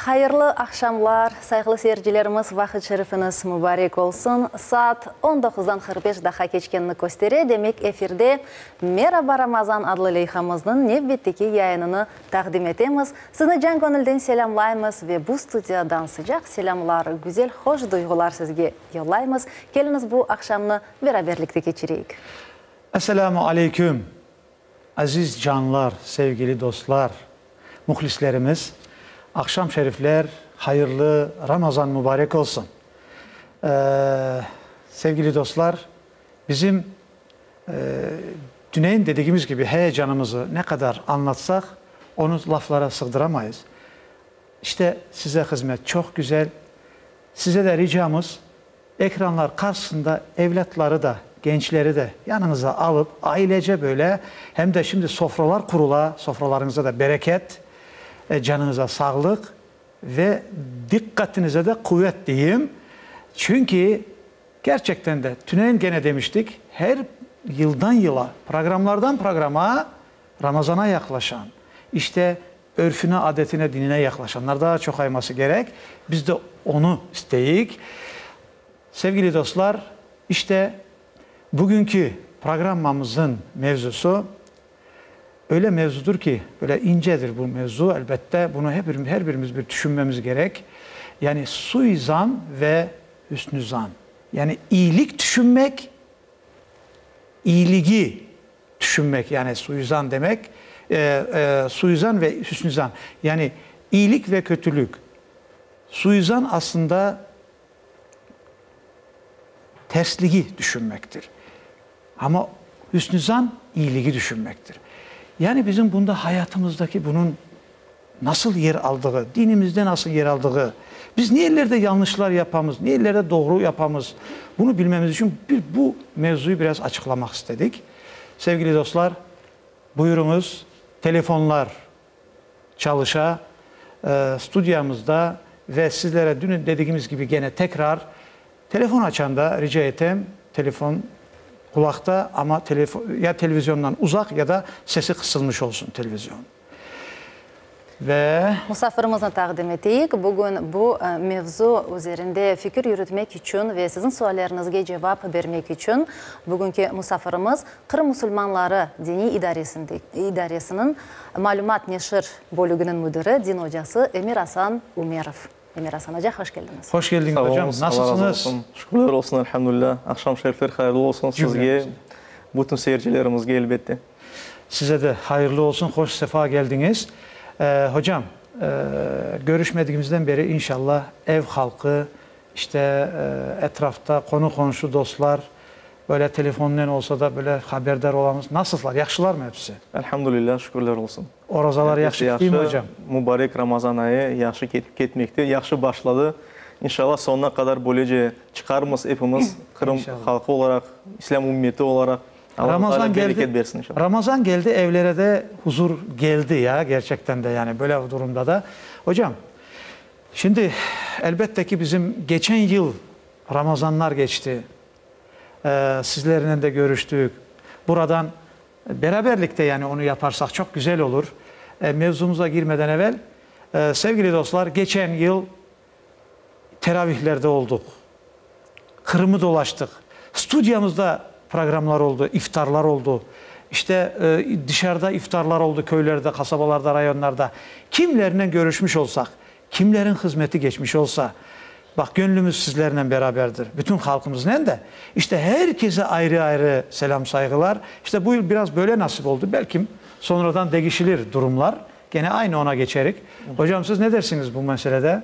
Hayırlı aqşamlar, sayğılı seyircilerimiz, vaqıt şerifiñiz mubarek olsun. Saat on doquzdan 45 daqqa keçkenini köstere, demek, efirde Meraba, Ramazan adlı leyhamıznıñ nevbetteki yayınını taqdim etemiz. Sizni can göñülden selâmlaymız ve bu studiyadan sıcaq selâmlar, güzel hoş duyğular sizge yollaymız. Keliñiz bu aqşamnı beraberlikte keçireyik. Esselâmu aleyküm, aziz canlar, sevgili dostlar, mühlislerimiz. Aqşam şerifler, hayırlı Ramazan mübarek olsun. Sevgili dostlar, bizim tüneyin dedigimiz kibi heyecanımızı ne qadar añlatsaq, onı laflara sığdıramayız. İşte, size hızmet çoq güzel. Size de ricamız, Ekranlar qarşısında evlâtları da, gençleri de yanıñıza alıp, ailece böyle, hem de şimdi sofralar qurula, sofralarıñıza da bereket, canıñıza sağlıq ve diqqatinize de quvet deyim. Çünki kerçekten de, tüneyin kene demiştik, her yıldan yıla, programlardan programa Ramazana yaqlaşan, işte, örfüne, adetine, dinine yaqlaşanlar daa çoqayması kerek. Biz de onı isteyik. Sevgili dostlar, işte, bugünki programmamıznıñ mevzusı öyle mevzudır ki, böyle incedir bu mevzu, elbette, bunı her birimiz bir tüşünmemiz kerek. Yani suizan ve hüsnüzan. Yani iyilik tüşünmek, iyiligi tüşünmek, yani suizan demek, suizan ve hüsnüzan, yani iyilik ve kötülük. Suizan aslında tersligi düşünmektir. Amma hüsnüzan iyiligi düşünmektir. Yani bizim bunda hayatımızdaki bunıñ nasıl yer aldığı, dinimizde nasıl yer aldığı, biz ne yerlerde yanlışlar yapamız, ne yerlerde doğru yapamız, bunı bilmemiz içün bir bu mevzuyu biraz açıqlamaq istedik. Sevgili dostlar, buyurıñız, telefonlar çalışa, studiyamızda ve sizlere dün dedigimiz kibi gene tekrar telefon açanda rica etem, telefon qulaqta, amma ya televizyondan uzaq ya da sesi qısılmış olsun televizion. Ve. Musafirimizni taqdim eteyik. Bugün bu mevzu üzerinde fikir yürütmek içün ve siziñ sualleriñizge cevap bermek içün bugünki musafirimiz Qırım musulmanları diniy idaresiniñ malümat neşir bölüginiñ müdiri, din ocası Emir-Asan Ümerov. Emir-Asan oca, hoş keldiñiz. Hoş keldiñiz, hocam. Sağ oluñız, Allah razı olsun. Şükürler olsun, elhamdülilâ. Aqşam şerifler hayırlı olsun sizge, bütün seyircilerimizge, elbette. Size de hayırlı olsun, hoş sefa geldiñiz. Hocam, görüşmedigimizden beri inşallah ev halqı, işte, etrafta qonu-qonşu, dostlar, böyle telefonnen olsa da, böyle haberdar olamız. Nasıllar, yahşılarmı episi? Elhamdülillah, şükürler olsun. Orazalar yahşı keteymi, hocam? Mübarek Ramazan ayı yahşı ketmekte, yahşı başladı. İnşallah, soñuna qadar böylece çıqarmız epimiz, Qırım halqı olaraq, İslâm ümmeti olaraq. Ramazan geldi, Ramazan geldi, evlere de huzur geldi ya, gerçekten de, yani böyle durumda da. Hocam, şimdi elbette ki bizim geçen yıl Ramazanlar geçti, sizlernen de görüştük, buradan beraberlikte yani onu yaparsaq çoq güzel olur. Mevzumuza girmeden evel, sevgili dostlar, geçen yıl teravihlerde olduq, Qırımı dolaştıq, studiyamızda programlar oldı, iftarlar oldı, işte, dışarıda iftarlar oldı, köylerde, qasabalarda, rayonlarda. Kimlernen körüşmiş olsaq, kimlerin hızmeti keçmiş olsa, baq, gönlümüz sizlernen beraberdir, bütün halqımıznen de. İşte, her kese ayrı-ayrı selâm-sayğılar. İşte, bu yıl biraz böyle nasip oldı, belkim, sonradan degişilir durumlar. Kene aynı ona geçerik. Hocam, siz ne dersiñiz bu meselede?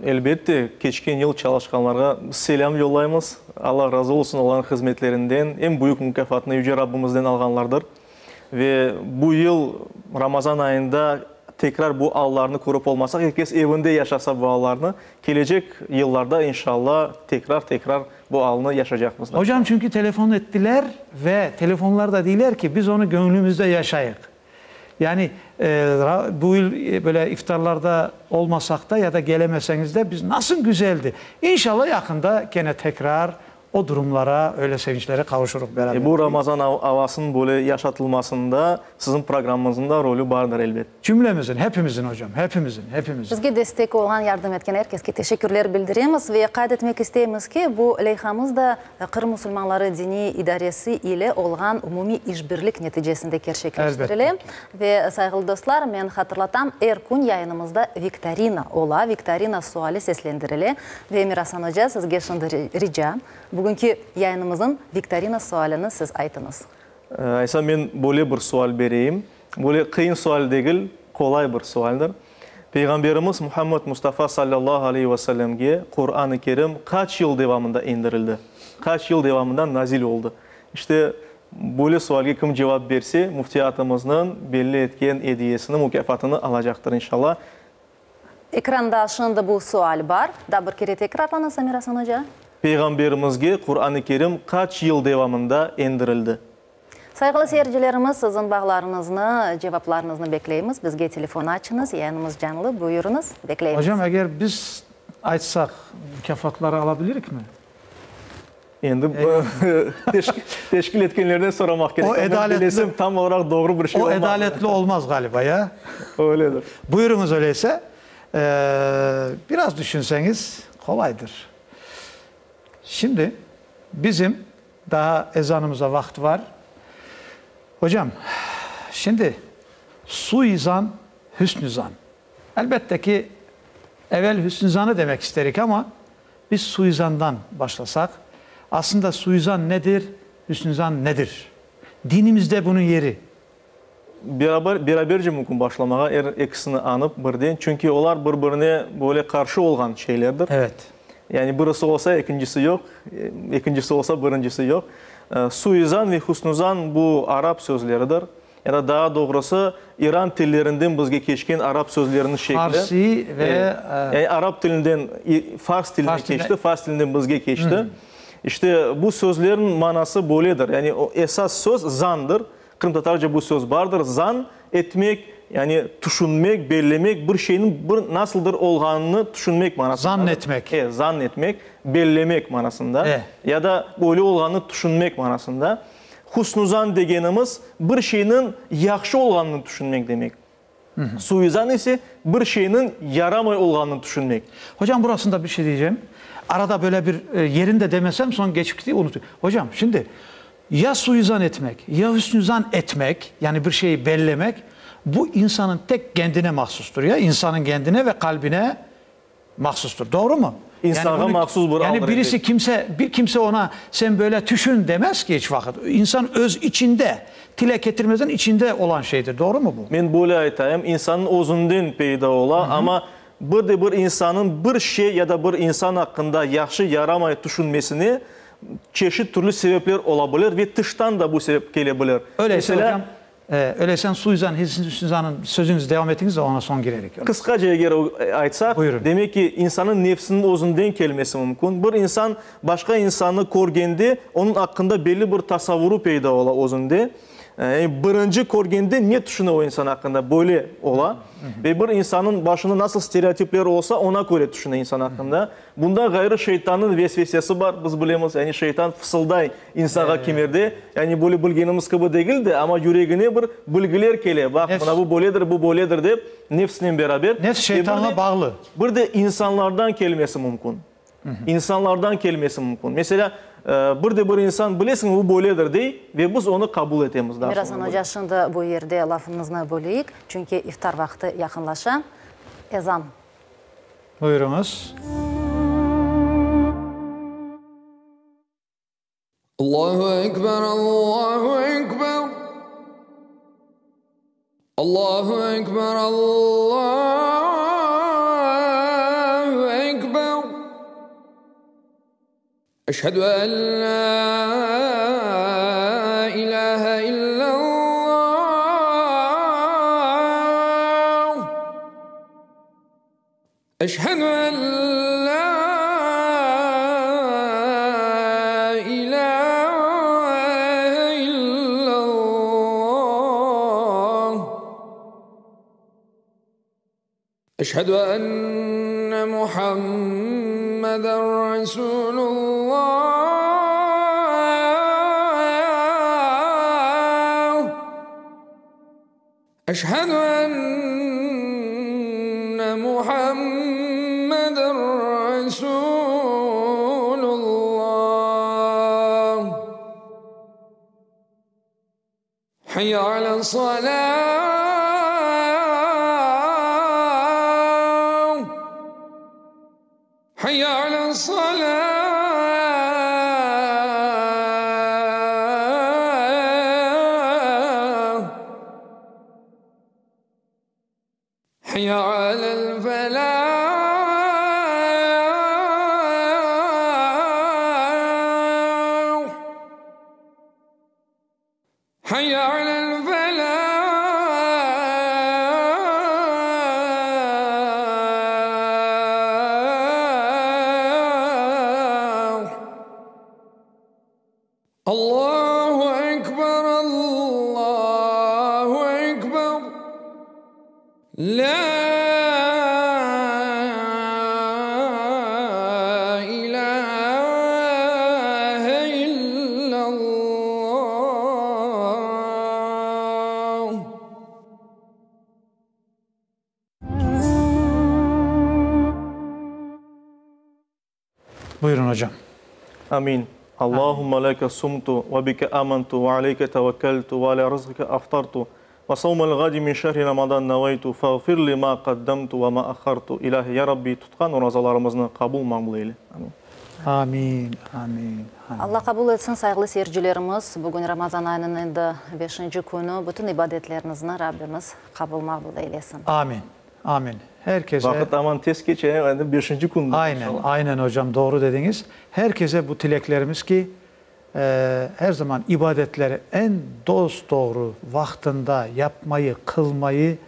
Elbette, keçken yıl çalışqanlarğa biz selâm yollaymız. Alla razı olsun olarnıñ hızmetlerinden, eñ büyük mukâfatnı Yüce Rabbimizden alğanlardır. Ve bu yıl Ramazan ayında tekrar bu allarnı körip olmasaq, er kes evinde yaşasa bu allarnı, kelecek yıllarda, inşalla, tekrar-tekrar bu alnı yaşacaqmız. Hocam, çünki telefon ettiler ve telefonlarda deyler ki, biz onı göñlümizde yaşayıq. Yani, bu yıl böyle iftarlarda olmasaq da ya da kelemeseñiz de, biz nasıl güzeldi. İnşallah, yaqında kene tekrar. o durumlara, öyle sevinçlere qavuşurıq beraber. E, bu Ramazan avasınıñ böyle yaşatılmasında siziñ programmıñıznıñ da rolü bardır, elbet. Cümlemizin, hepimizin, ocam, hepimizin, hepimizin. Bizge destek olğan, yardım etken er keske teşekkürler bildiremiz ve qayd etmek isteymiz ki, bu leyhamız da Qırım musulmanları diniy idaresi ile olğan umumiy işbirlik neticesinde kerçekleştirile. Ve, sayğılı dostlar, men hatırlatam, er kün yayınımızda viktorina ola, viktorina suali seslendirile. Ve, Emir-Asan oca, sizge şimdi rica, bugünki yayınımıznıñ viktorina sualini siz aytıñız. Aysa, men böyle bir sual bereyim. Böyle qıyın sual degil, qolay bir sualdir. Peyğamberimiz Muhammed Mustafa salâllahu aleyhi ve sellemge Quran-ı Kerim qaç yıl devamında endirildi? Qaç yıl devamında nazil oldı? İşte, böyle sualge kim cevap berse, müftiyatımıznıñ belli etken ediyesini, mukâfatını alacaqtır, inşallah. Ekranda şimdi bu sual bar. Daa bir kere tekrarlañız, Emir-Asan oca. Peyğamberimizge Quran-ı Kerim qaç yıl devamında endirildi? Sayğılı seyircilerimiz, siziñ bağlarıñıznı, cevaplarıñıznı bekleymiz. Bizge telefon açıñız, yayınımız canlı, buyurıñız, bekleymiz. Hocam, eger biz aytsaq, mukâfatları alabilirikmi? Endi teşkil etkenlerden soramaq kerek. O edaletli, Bilesem, tam olaraq doğru bir şey o olmaz. edaletli olmaz ğaliba, ya? Öyledir. Buyurıñız öyleyse. Biraz düşünseñiz, qolaydır. Şimdi bizim Daa ezanımıza vaqıt var. Hocam, şimdi suizan, hüsnüzan. Elbette ki, evel hüsnüzanı demek isterik ama biz suizandan başlasaq. Aslında suizan nedir, hüsnüzan nedir? Dinimizde bunıñ yeri. Beraber, beraberce mümkün başlamağa, er ekisini añıp birden, çünki olar bir-birine böyle qarşı olğan şeylerdir. Evet. Yani birisi olsa, ekincisi yoq, ekincisi olsa, birincisi yoq. Suizan ve husnuzan bu arap sözleridir. Ya da daa doğrusı, İran tillerinden bizge keçken arap sözleriniñ şekli. Farsi ve. Yani arap tilinden fars tiline keçti, fars tilinden bizge keçti. İşte, bu sözlerniñ manası böyledir. Yani esas söz zandır. Qırımtatarca bu söz bardır, zan etmek, yani tüşünmek, bellemek, bir şeyniñ bir nasıldır olğanını tüşünmek manasındadır. Zan etmek. E, zan etmek, bellemek manasında. E. Ya da öyle olğanını tüşünmek manasında. Husnuzan degenimiz, bir şeyniñ yahşı olğanını tüşünmek demek. Suizan ise, bir şeyniñ yaramay olğanını tüşünmek. Hocam, burasında bir şey diycem. Arada böyle bir yerini de demesem, soñ geçip kite, unutıp. Hocam, şimdi, ya suizan etmek, ya hüsnüzan etmek, yani bir şeyi bellemek, bu insanın tek kendine mahsustır, ya insanın kendine ve qalbine mahsustır. Doğru mu? İnsanğa mahsus bir Yani birisi kimse, bir kimse ona sen böyle tüşün demez ki hiç vaqıt. İnsan öz içinde, tile ketirmezden içinde olan şeydir. Doğru mu bu? Men böyle aytayım, insannıñ özünden peyda ola, amma bir de bir insannıñ bir şey ya da bir insan aqqında yahşı, yaramay tüşünmesine çeşit türlü sebepler ola bilir ve tıştan da bu sebep kele bilir. Öyleyse hocam, Öyleyse suizan, hüsnüzanın sözüñizi devam etiñiz de, ona soñ girerik. Qısqaca eger aytsaq, demek ki, insannıñ nefsiniñ özünden kelmesi mümkün. Bir insan başqa insannı körgende, onıñ aqqında belli bir tasavurı peyda ola özünde. Yani birinci körgende ne tüşüne o insan aqqında, böyle ola. Ve bir insannıñ başında nasıl stereotipler olsa, ona köre tüşüne insan aqqında. Bundan ğayrı şeytannıñ vesvesesi bar, biz bilemiz, yani şeytan fısılday insanğa kimerde, yani böyle bilgenimiz kibi degil de, amma yüregine bir bilgiler kele, baq, mına bu böyledir, bu böyledir dep, nefsinen beraber. Nefs şeytanla bağlı. Bir de insanlardan kelmesi mümkün. İnsanlardan kelmesi mümkün. Meselâ, bir de bir insan, bilesiñmi, bu böyledir dey ve biz onı qabul etemiz daa soñra. Mirasan oca, şimdi bu yerde lafıñıznı böleyik, çünki iftar vaqtı yaqınlaşa. Ezan. Buyurıñız. Allahu ekber, Allahu ekber, Allahu ekber, Allahu ekber. Eşhedü en la ilahe illallah. Eşhedü en la ilahe illallah. Eşhedü enne Muhammeden Resulullah. Eşhedü enne Muhammeden Resulullah. Hayya alel salah. Hayya alel salah. Hayya alel felah. Hayya alel felah. Allahu ekber, Allahu ekber. La ilahe illallah. Buyurun hocam. Amin. Allahumma leke sumtu ve bike amantu ve aleyke tevekkeltu ve ala rızkike aftartu ve savmel gadi min şehri ramadan neveytu fağfir li ma qaddamtu ve ma ahhartu. İlahi ya Rabbi tutqan orazalarımıznı qabul maqbul eyle. Amin. Amin, amin, amin. Alla qabul etsin, sayğılı seyircilerimiz. Bugün Ramazan ayınıñ endi beşinci künü. Bütün ibadetleriñizni Rabbimiz qabul maqbul eylesin. Amin, amin. Herkese... Vaqıt aman tez keçe, endi beşinci kün. Aynen, aynen ocam, doğru dediñiz. Herkese bu tileklerimiz ki, her zaman ibadetleri eñ dos-doğru vaqtında yapmayı, qılmayı,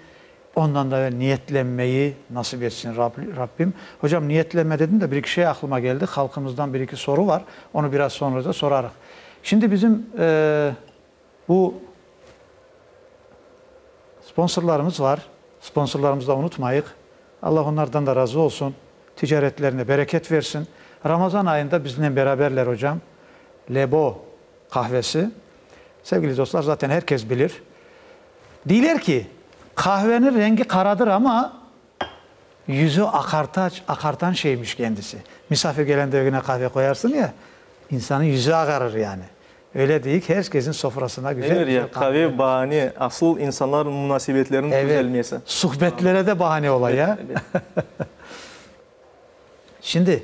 ondan da evel niyetlenmeyi nasip etsin Rabbim. Hocam, niyetlenme dedim de, bir-iki şey aqlıma keldi, halqımızdan bir-iki soru var, onı biraz soñra da sorarıq. Şimdi bizim bu sponsorlarımız var, sponsorlarımızı da unutmayıq, Allah onlardan da razı olsun, ticaretlerine bereket versin. Ramazan ayında biznen beraberler hocam, Lebo qahvesi. Sevgili dostlar, zaten her kes bilir. Deyler ki, qahveniñ rengi qaradır, amma yüzü aqartaç, aqartan şeymiş kendisi. Misafir kelende ögüne qahve qoyarsıñ ya, insanıñ yüzü ağarır yani. Öyle deyik, her kesin sofrasına güzel güzel qahve. Qave baane, asıl insanlar munasebetleriniñ tüzelmesi. Evet, suhbetlere de bahane ola ya. Şimdi,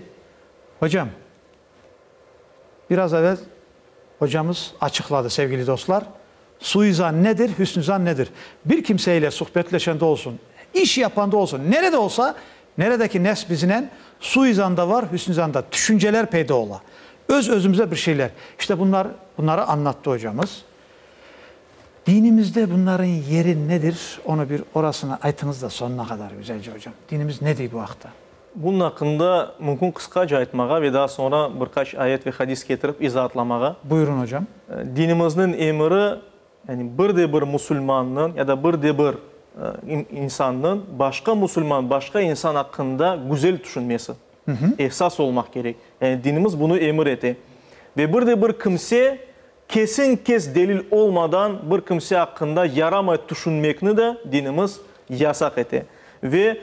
hocam, biraz evel hocamız açıqladı, sevgili dostlar, suizan nedir, hüsnüzan nedir? Bir kimse ile suhbetleşende olsun, iş yapanda olsun, nerede olsa, neredeki nefs bizinen, suizan da var, hüsnüzan da, tüşünceler peyda ola. Öz-özümüze bir şeyler. İşte bunlar, bunları anlattı hocamız. Dinimizde bunların yeri nedir? Onı bir orasını aytıñız da sonuna qadar güzelce hocam. Dinimiz ne dey bu aqta? Bunıñ aqqında mümkün qısqaca aytmağa ve daa soñra bir qaç ayet ve hadis ketirip izaatlamağa. Buyurın, hocam. Dinimizniñ emiri, yani bir de bir musulmannıñ ya da bir de bir insannıñ başqa musulman, başqa insan aqqında güzel tüşünmesi, esas olmaq kerek. Yani dinimiz bunı emir ete. Ve bir de bir kimse kesen-kes delil olmadan bir kimse aqqında yaramay tüşünmekni de dinimiz yasaq ete. Ve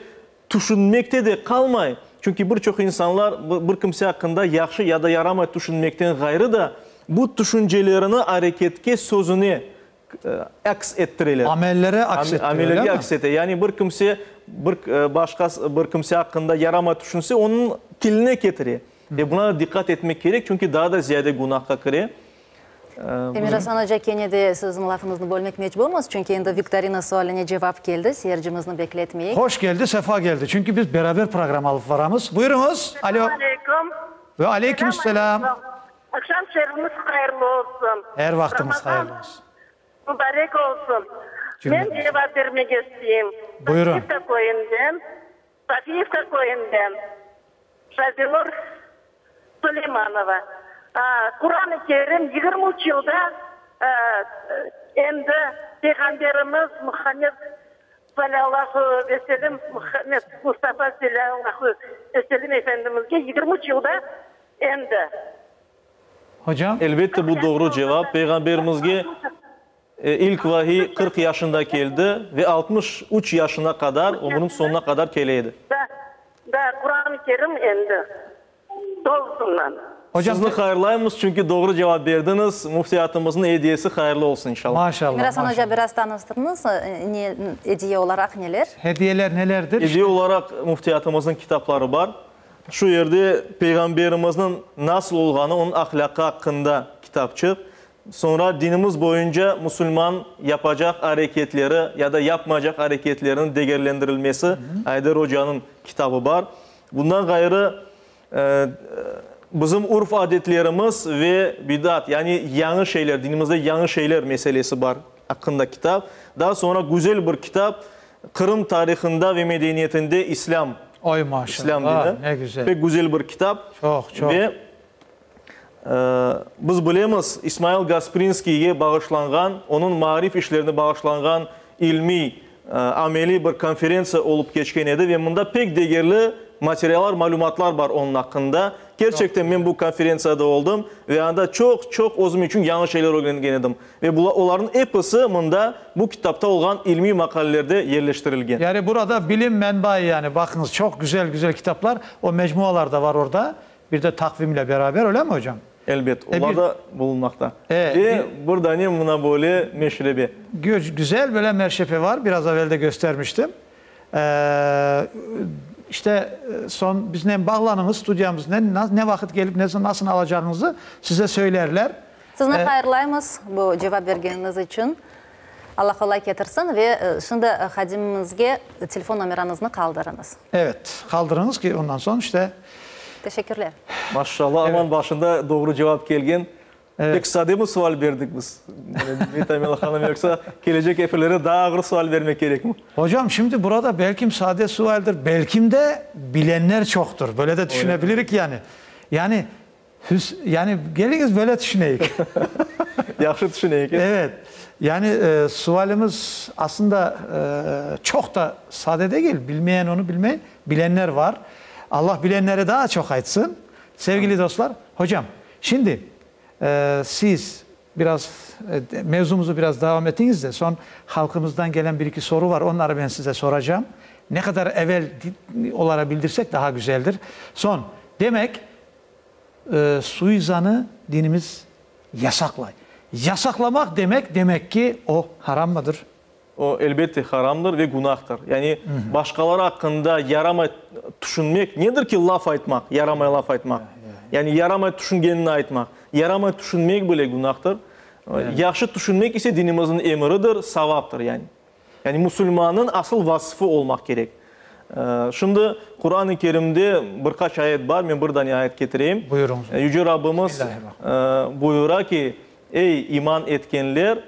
Tüşünmekte de qalmay, çünki bir çoq insanlar bir kimse aqqında yahşı ya da yaramay tüşünmekten ğayrı da, bu tüşüncelerini areketke, sözüne aks ettireler. Amellere aks ettire, öyle mi? Amellerge aks ete. Yani bir kimse bir başqa bir kimse aqqında yaramay tüşünse, onıñ tiline ketire. Ve buna da diqqat etmek kerek, çünki daa da ziyade günahqa kire. Emir-Asan oca, kene de siziñ lafıñıznı bölmek mecburmız, çünki endi viktorina sualine cevap keldi, seyircimizni bekletmeyik. Hoş keldi, sefa keldi, çünki biz beraber programma alıp varamız. Buyurıñız, alo. Selâm aleyküm. Ve aleyküm selâm. Aqşam şerifimiz hayırlı olsun. Er vaqtıñız hayırlı olsun. Mubarek olsun. Men cevap bermege isteyim. Buyurıñ. Sofiyevka köyünden, Sofiyevka köyünden. Şazinur Suleymanova, Quran-ı Kerim 23 yılda endi Peyğamberimiz Muhammed salâllahu ve sellem, Muhammed Mustafa salâllahu ve sellem Efendimizge 23 yılda endi. Hocam? Elbette, bu doğru cevap. Peyğamberimizge. İlk vahiy 40 yaşında keldi ve 63 yaşına qadar, ömrüniñ soñuna qadar kele edi. Da, da, Quran-ı Kerim endi tolusından. Hocam, Sizni hayırlaymız, çünki doğru cevap berdiñiz. Müftiyatımıznıñ ediyesi hayırlı olsun, inşallah. Maşallah, Mirasan maşallah. oca, biraz tanıştırıñız, ne, ediye olaraq neler? Hediyeler nelerdir? Ediye olaraq müftiyatımıznıñ kitapları bar. Şu yerde Peyğamberimizniñ nasıl olğanı, onıñ ahlâqı aqqında kitapçıq. Soñra dinimiz boyunca musulman yapacaq areketleri ya da yapmaycaq areketleriniñ degerlendirilmesi Ayder ocanıñ kitabı bar. Bundan ğayrı, bizim urf-adetlerimiz ve bidat, yani yañı şeyler, dinimizde yañı şeyler meselesi bar aqqında kitap. Daa soñra güzel bir kitap, Qırım tarihında ve medeniyetinde İslâm, Oy İslâm maşallah, dini. ne güzel. Pek güzel bir kitap. Çoq, çoq. Ve Biz bilemiz, İsmail Gasprinskiyge bağışlanğan, onıñ maarif işlerine bağışlanğan ilmiy, ameliy bir konferentsiya olıp keçken edi ve mında pek degerli materiallar, malümatlar bar onıñ aqqında. Kerçekten men bu konferentsiyada oldım ve anda çoq-çoq özüm içün yañı şeyler ögrengen edim. Ve olarnıñ episi mında bu kitapta olğan ilmiy maqalelerde yerleştirilgen. Yani burada bilim menbai yani, baqıñız, çoq güzel-güzel kitaplar, o mecmualar da var orada. Bir de taqvimle beraber, öyle mi, ocam? Elbet, olar da bulunmaqta. Ve bir dane mına böyle meşrebe. Güzel böyle merşepe var, biraz evel de göstermiştim. İşte, soñ biznen bağlanıñız, studiyamıznen, ne vaqıt kelip, nasıl alacağıñızı size söylerler. Sizni hayırlaymız bu cevap bergeniñiz içün. Alla qolay ketirsin ve şimdi hadimimizge telefon nomerañıznı qaldırıñız. Evet, qaldırıñız ki, ondan soñ işte. Teşekkürler. Maşallah, aman başında doğru cevap kelgen. Pek sade bir sual berdik biz, Vitamila hanım, yoqsa kelecek efirlerde daa ağır sual bermek kerekmi? Hocam, şimdi burada belkim sade sualdir, belkim de bilenler çoqtur. Böyle de tüşünebilirik yani. Yani Hüs, yani keliñiz böyle tüşüneyik. Yahşı tüşüneyik, e? Evet. Yani sualimiz aslında çoq da sade degil. Bilmeyen onı bilmey, bilenler var. Allah bilenlere daa çoq aytsın. Sevgili dostlar, hocam, şimdi siz biraz mevzumuzu biraz devam etiñiz de, soñ halqımızdan gelen bir-eki soru var, onları ben size soracağım. Ne qadar evel olara bildirsek daha güzeldir. Soñ, demek, Suizanı dinimiz yasaqlay. Yasaqlamaq demek, demek ki, o harammıdır? O, elbette, haramdır ve günahtır. Yani, başqaları aqqında yaramay tüşünmek, nedir ki laf aytmaq, yaramay laf aytmaq? Yani, yaramay tüşüngenini aytmaq. Yaramay tüşünmek bile günahtır. Yahşı tüşünmek ise dinimizniñ emiridir, savaptır, yani. Yani musulmannıñ asıl vasfı olmaq kerek. Şimdi Quran-ı Kerimde bir qaç ayet bar, men bir dane ayet ketireyim. Buyurıñız. Yüce Rabbimiz buyura ki, Ey, iman etkenler,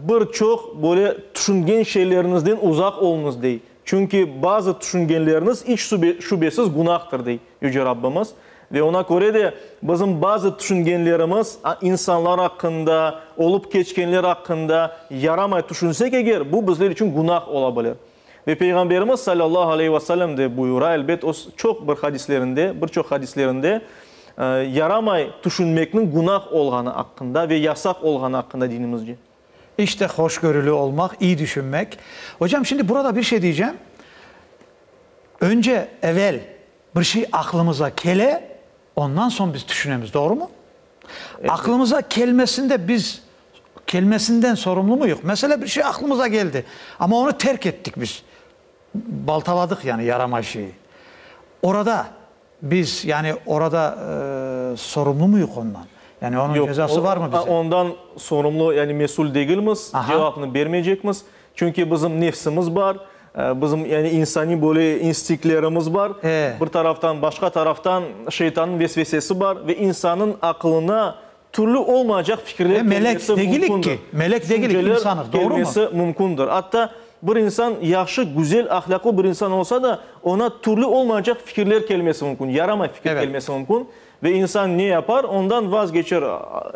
bir çoq böyle tüşüngen şeyleriñizden uzaq oluñız, dey. Çünki bazı tüşüngenleriñiz iç şübesiz günahtır, dey Yüce Rabbimiz. Ve oña köre de bizim bazı tüşüngenlerimiz insanlar aqqında, olıp keçkenler aqqında yaramay tüşünsek eger, bu bizler içün günah ola bilir. Ve Peyğamberimiz salâllahu aleyhi ve sellem de buyura, elbet, öz çoq bir hadislerinde, bir çoq hadislerinde yaramay tüşünmekniñ günah olğanı aqqında ve yasaq olğanı aqqında dinimizce. İşte hoşgörülü olmaq, iyi düşünmek. Ocam, şimdi burada bir şey diyeceğim. Önce, evel Bir şey aqlımıza kele, ondan soñ biz tüşünemiz, doğrumı? Aqlımıza kelmesinde biz kelmesinden sorumlumıyıq? Meselâ, bir şey aqlımıza keldi, amma onı terk ettik biz, baltaladıq yani yaramay şeyi. Orada biz, yani orada sorumlumıyıq ondan? Yani onıñ cezası varmı bize? Yoq, ondan sorumlu, yani mesül degilmiz, cevapnı bermeycekmiz. Çünki bizim nefsimiz bar, bizim yani insaniy böyle instinktlerimiz bar. Bir taraftan, başqa taraftan şeytannıñ vesvesesi bar ve insannıñ aqılına türlü olmaycaq fikirler kelmesi mümkündir. Melek degilik, insanıq, doğrumı? Kelmesi mümkündir. Atta bir insan yahşı, güzel, ahlâqlı bir insan olsa da, oña türlü olmaycaq fikirler kelmesi mümkün, yaramay fikir kelmesi mümkün. Ve insan ne yapar? Ondan vazgeçer,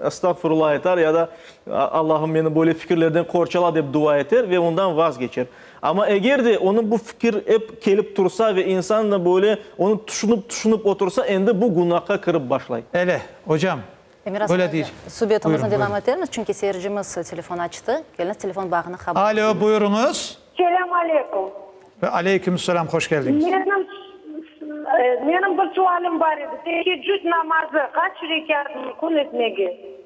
estağfurullah aytar ya da Allahım meni böyle fikirlerden qorçala dep dua eter ve ondan vazgeçer. Amma eger de onıñ bu fikir ep kelip tursa ve insan da böyle onı tüşünip-tüşünip otursa, endi bu günahqa kirip başlay. Ele, ocam. Emir Böyle Asan deycek. Subetimizni Buyurın, devam buyurın. etermiz, çünki seyircimiz telefon açtı. Keliñiz, telefon bağını qabul Alo, buyurıñız. Selâm aleyküm. Ve aleyküm selâm, hoş keldiñiz. Menim, menim bir sualim bar edi. Teheccüd namazı qaç rekât mümkün etmege?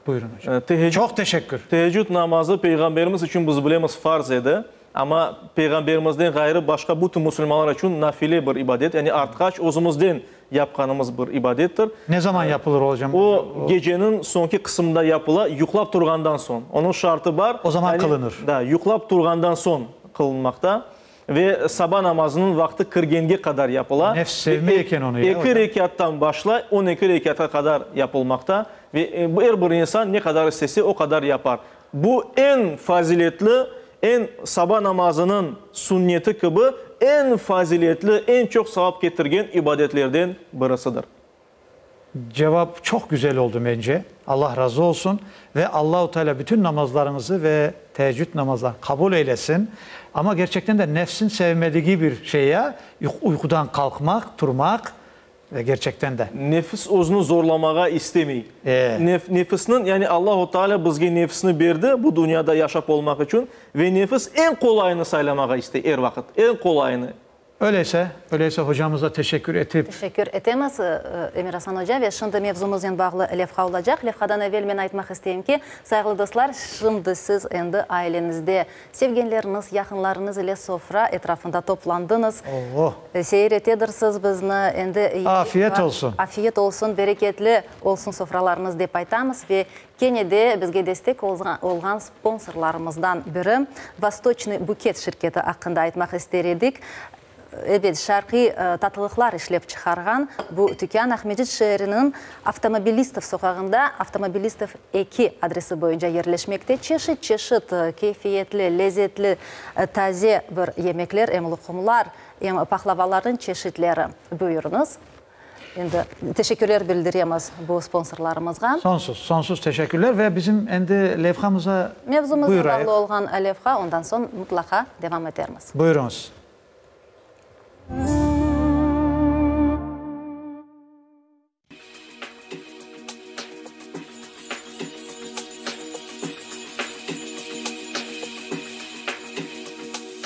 Buyurın, ocam. Teheccüd, Çoq teşekkür. Teheccüd namazı Peyğamberimiz içün, biz bilemiz, farz edi. Amma Peyğamberimizden ğayrı başqa bütün musulmanlar içün nafile bir ibadet, yani artqaç özümizden yapqanımız bir ibadettir. Ne zaman yapılır, ocam? O, geceniñ soñki qısımında yapıla, yuqlap turğandan soñ. Onıñ şartı bar. O zaman Yani, qılınır. Da, yuqlap turğandan soñ qılınmaqta. Ve saba namazınıñ vaqtı kirgenge qadar yapıla. Nefs sevmey eken onı, ya, Eki ocam? rekâttan başlay, 12 rekâtqa qadar yapılmaqta. Ve er bir insan ne qadar istese, o qadar yapar. Bu eñ faziletli, eñ saba namazınıñ sünneti kibi eñ faziletli, eñ çoq savap ketirgen ibadetlerden birisidir. Cevap çoq güzel oldı mence. Allah razı olsun ve Allahu Teala bütün namazlarıñızı ve teheccüd namazlarını qabul eylesin. Amma gerçekten de nefsin sevmedigi bir şey ya, uyqudan qalqmaq, turmaq ve gerçekten de. Nefis özüni zorlamağa istemey. E. Nefisniñ, yani Allahu Teala bizge nefisni berdi bu dünyada yaşap olmaq içün ve nefis eñ qolayını saylamağa istey er vaqıt, eñ qolayını. Öyleyse, öyleyse hocamıza teşekkür etip. Teşekkür etemiz, Emir Asan oca. Ve şimdi mevzumıznen bağlı levha olacaq. Levhadan evel men aytmaq isteyim ki, sayğılı dostlar, şimdi siz endi aileñizde sevgenleriñiz, yaqınlarıñız ile sofra etrafında toplandıñız. O-o! Seyir etedirsiz bizni. Endi yemek var. Afiyet olsun! Afiyet olsun, bereketli olsun sofralarıñız dep aytamız. Ve Kene de bizge destek olğan sponsorlarımızdan biri, Vostoçnıy buket şirketi aqqında aytmaq ister edik. Ebet, şarqiy tatlılıqlar işlep çıqarğan bu tükân Aqmescit şeeriniñ Avtomobilistov soqağında, Avtomobilistov eki adresi boyunca yerleşmekte. Çeşit-çeşit keyfiyetli, lezetli, taze bir yemekler, em luqumlar, em paqlavalarnıñ çeşitleri. Buyurıñız. Endi teşekkürler bildiremiz bu sponsorlarımızğa. Sonsuz, sonsuz teşekkürler ve bizim endi levhamıza Mevzumıznen buyurayıq. bağlı olğan levha, ondan soñ mutlaqa devam etermiz. Buyurıñız.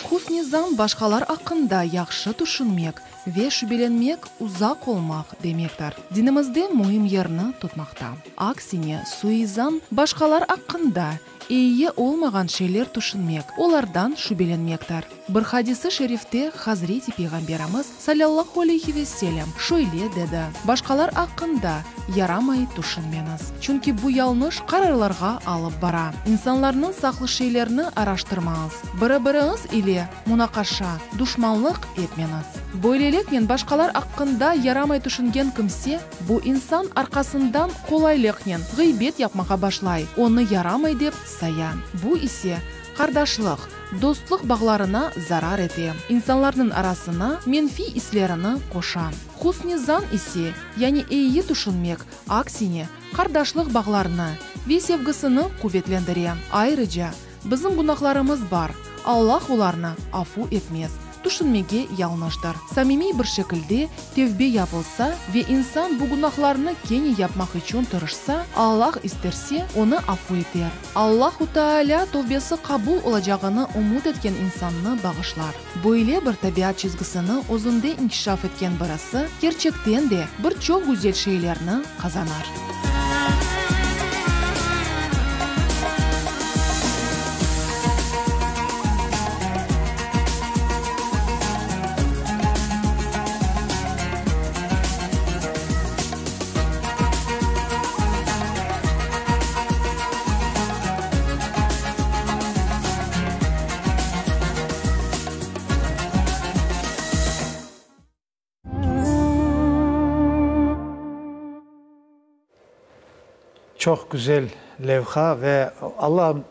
Husn-i zan başqalar aqqında yahşı tüşünmek ve şübelenmek uzaq olmaq demektir. Dinimizde müim yerni tutmaqta. Aksine, sui zan başqalar aqqında eyi olmağan şeyler tüşünmek, olardan şübelenmektir. Bir hadisi şerifte Hazreti Peyğamberimiz, salâllahu aleyhi ve selem, şöyle dedi, Başqalar aqqında yaramay tüşünmeñiz, çünki bu yalnış qararlarğa alıp bara. İnsanlarnıñ saqlı şeylerini araştırmañız, biri-biriñiz ile munaqaşa, duşmanlıq etmeñiz. Böyleliknen başqalar aqqında yaramay tüşüngen kimse, bu insan arqasından qolaylıqnen ğıybet yapmağa başlay, onı yaramay dep saya. Bu ise, qardaşlıq, dostluq bağlarına zarar ete, insanlarnıñ arasına menfiy islerini qoşa. Husn-i zan ise, yani eyi tüşünmek, aksine, qardaşlıq bağlarını ve sevgisini quvetlendire. Ayrıca, Bizim günahlarımız bar, Allah olarnı afu etmez, tüşünmege yañlıştır. Samimiy bir şekilde tevbe yapılsa ve insan bu günahlarnı kene yapmaq içün tırışsa, Allah isterse, onı afu eter. Allahu Taalâ tövbesi qabul olacağını ümüt etken insannı bağışlar. Böyle bir tabiat çizgisini özünde inkişaf etken birisi, kerçekten de, bir çoq güzel şeylerni qazanır. Çoq güzel levha ve Allahım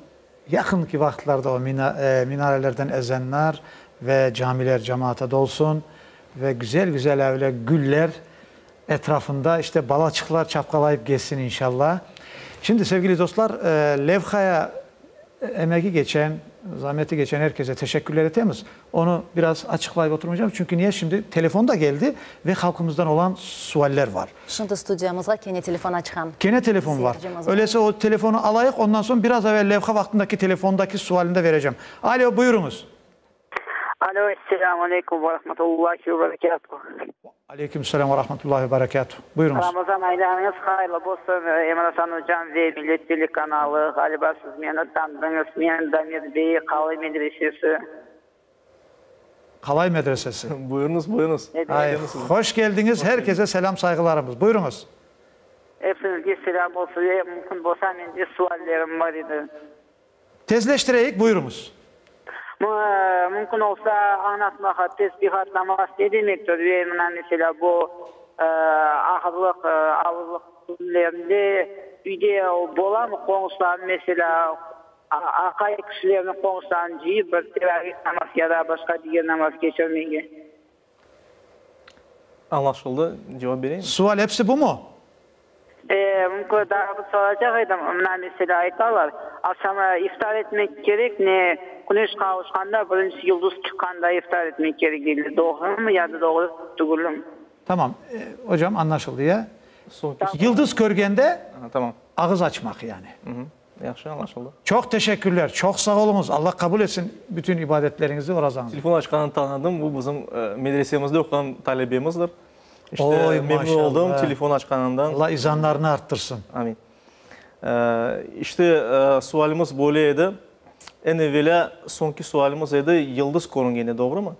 yaqınki vaqıtlarda o minarelerden ezanlar ve camiler cemaata dolsun ve güzel-güzel öyle güller etrafında işte balaçıqlar çapqalayıp gezsin inşallah. Şimdi sevgili dostlar levhaya. Emegi geçen, zameti geçen er kese teşekkürler etemiz. Onı biraz açıqlayıp oturmaycam, çünki niye şimdi telefon da geldi ve halqımızdan olan sualler var. Şimdi studiyamızğa kene telefon açqan Kene telefon var. seyircimiz var. Öyleyse o telefonı alayıq, ondan soñ biraz evel levha vaqtındaki telefondaki sualini de verecem. Alo, buyurıñız. Alo, esselâmu aleykum ve rahmetullahi ve berekâtuh. Aleyküm selâm ve rahmetullahi ve berekâtuh. Buyurıñız. Ramazan aylarıñız hayırlı bolsun, Emir-Asan ocam ve Millet telekanalı. Ğaliba siz meni tanıdıñız, men Damir bey, Qalay medresesi. Qalay medresesi. Buyurıñız, buyurıñız. Ay, hoş keldiñiz, her kese selâm sayğılarımız. Buyurıñız. Epiñizge selâm olsun ve mümkün bolsa mende suallerim bar edi. Tezleştireyik, buyurıñız. Mümkün olsa añlatmağa, tesbihat namaz ne demektir ve mına meselâ bu ağırlıq, avurlıq künlerinde üyde bolamı qoñuşlarnı meselâ aqay kişilerni qoñuşlarını cıyıp bir teravih namaz ya da başqa diger namaz keçirmege? Añlaşıldı. Cevap bereyim? Sual episi bumu? E, mümkün, daa bir soracaq edim. Mına, meselâ, aytalar, aqşam iftar etmek kerek, ne küneş qavuşqanda, birinci yıldız çıqqanda iftar etmek kerek deyler. Doğrumı ya da doğru tügülmi? Tamam, ocam, añlaşıldı, ya? Soñki. Yıldız körgende Tamam. ağız açmaq, yani. Yahşı, añlaşıldı. Çoq teşekkürler, çoq sağ oluñız, Alla qabul etsin bütün ibadetleriñizni, orazañıznı. Telefon açqanını tanıdım, bu bizim medresemizde oquğan talebemizdir. İşte, Oy, memnun oldum maşallah. telefon açqanından. Alla izanlarını arttırsın. Amin. İşte, sualimiz böyle edi. Eñ evelâ, soñki sualimiz edi, yıldız körüngende, doğrumı?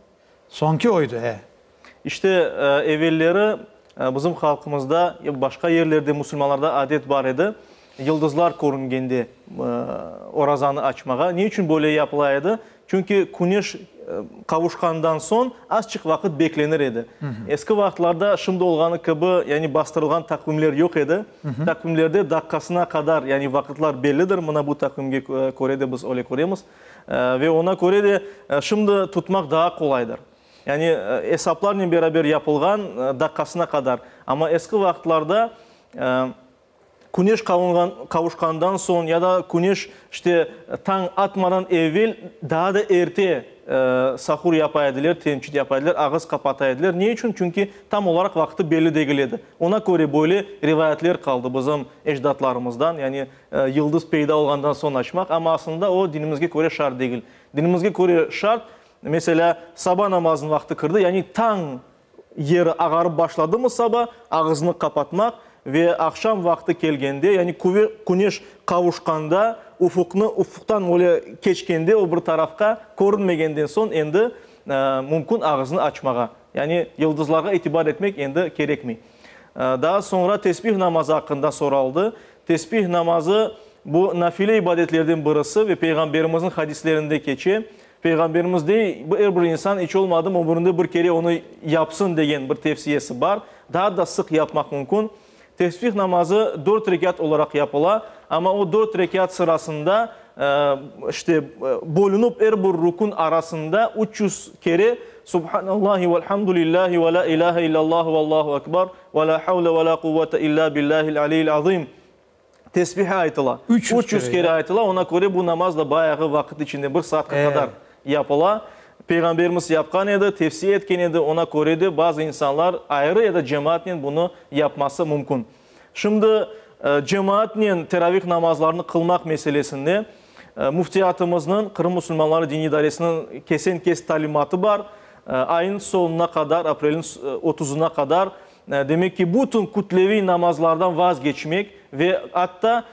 Soñki oydı, e. İşte, evelleri bizim halqımızda, başqa yerlerde musulmanlarda adet bar edi, yıldızlar körüngende orazanı açmağa. Ne içün böyle yapıla edi? Çünki küneş qavuşqandan soñ azçıq vaqıt beklenir edi. Eski vaqıtlarda şimdi olğanı kibi, yani bastırılğan taqvimler yoq edi. Taqvimlerde daqqasına qadar, yani vaqıtlar bellidir. Mına bu taqvimge köre de biz öyle köremiz. Ve oña köre de şimdi tutmaq daa qolaydır. Yani esaplarnen beraber yapılğan daqqasına qadar. Amma eski vaqıtlarda küneş qavuşqandan soñ ya da küneş işte tañ atmadan evel daa da erte sahur yapa ediler, temçit yapa ediler, ağız qapata ediler. Ne içün? Çünki tam olaraq vaqtı belli degil edi. Oña köre böyle rivayetler qaldı bizim ecdatlarımızdan, yani yıldız peyda olğandan soñ açmaq, amma aslında o dinimizge köre şart degil. Dinimizge köre şart, meselâ, saba namazınıñ vaqtı kirdi, yani tañ yeri ağarıp başladımı saba, ağıznı qapatmaq ve aqşam vaqtı kelgende, yani küneş qavuşqanda, ufuqnı, ufuqtan öyle keçkende o bir tarafqa, körünmegenden soñ endi mümkün ağıznı açmağa. Yani yıldızlarğa itibar etmek endi kerekmey. Daa soñra tesbih namazı aqqında soraldı. Tesbih namazı, bu nafile ibadetlerden birisi ve Peyğamberimizniñ hadislerinde keçe. Peyğamberimiz dey, er bir insan iç olmadım ömürinde bir kere onı yapsın degen bir tevsiyesi bar. Daa da sıq yapmaq mümkün. Tesbih namazı dört rekât olaraq yapıla, amma o dört rekât sırasında, işte, bölünip er bir rükün arasında 300 kere Subhanallahi velhamdülillahi ve la ilahe illallahu vallahu ekber ve la havle ve la quvvete illa billahil aliyyil azim tesbihi aytıla. 300 kere aytıla, ona köre bu namaz da bayağı vaqıt içinde, bir saatqa qadar yapıla. Peyğamberimiz yapqan edi, tevsiye etken edi, ona köre de bazı insanlar ayrı ya da cemaatnen bunı yapması mümkün. Şimdi cemaatnen teravih namazlarını qılmaq meselesinde Müftiyatımıznıñ, Qırım musulmanları diniy idaresiniñ kesen-kes talimatı bar, ayın soñuna qadar, aprelniñ otuzına qadar, demek ki, bütün kütleviy namazlardan vazgeçmek ve atta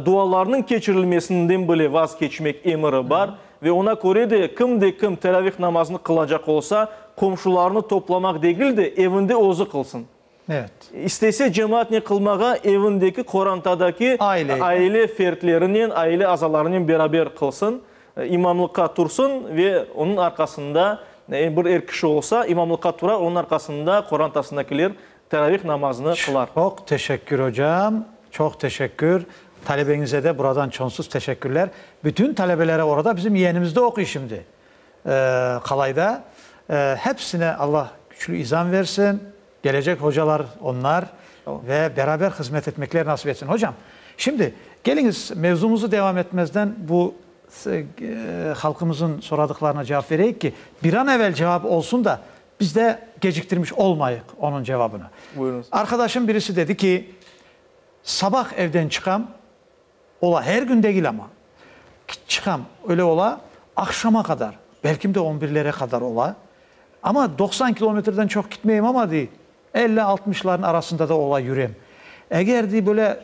dualarnıñ keçirilmesinden bile vazgeçmek emiri bar. Ve oña köre de, kim de kim teravih namazını qılacaq olsa, qomşularını toplamaq degil de, evinde özü qılsın. Evet. İstese cemaatnen qılmağa, evindeki, qorantadaki aile fertlerinen, aile azalarınen beraber qılsın, imamlıqqa tursın ve onıñ arqasında, bir er kişi olsa, imamlıqqa turar, onıñ arqasında qorantasındakiler teravih namazını qılar. Çoq teşekkür, ocam, çoq teşekkür. Talebeñize de buradan çoñsuz teşekkürler. Bütün talebelere orada, bizim yeğenimiz de oquy şimdi Qalayda. Hepsine Alla küçlü izan versin. Gelecek hocalar onlar ve beraber hızmet etmekler nasip etsin. Hocam, şimdi keliñiz mevzumuzu devam etmezden bu. Halqımızın soradıqlarına cevap vereyik ki, bir an evel cevap olsun da, biz de geciktirmiş olmayıq onıñ cevabını. Buyurıñız. Arqadaşım birisi dedi ki, sabah evden çıqam, ola, her kün degil amma, çıqam, öyle ola, aqşama qadar, belkim de on birlere qadar ola, amma 90 kilometrden çoq gitmeyim amma, dey, elli-altmışların arasında da ola yürem. Eger, dey, böyle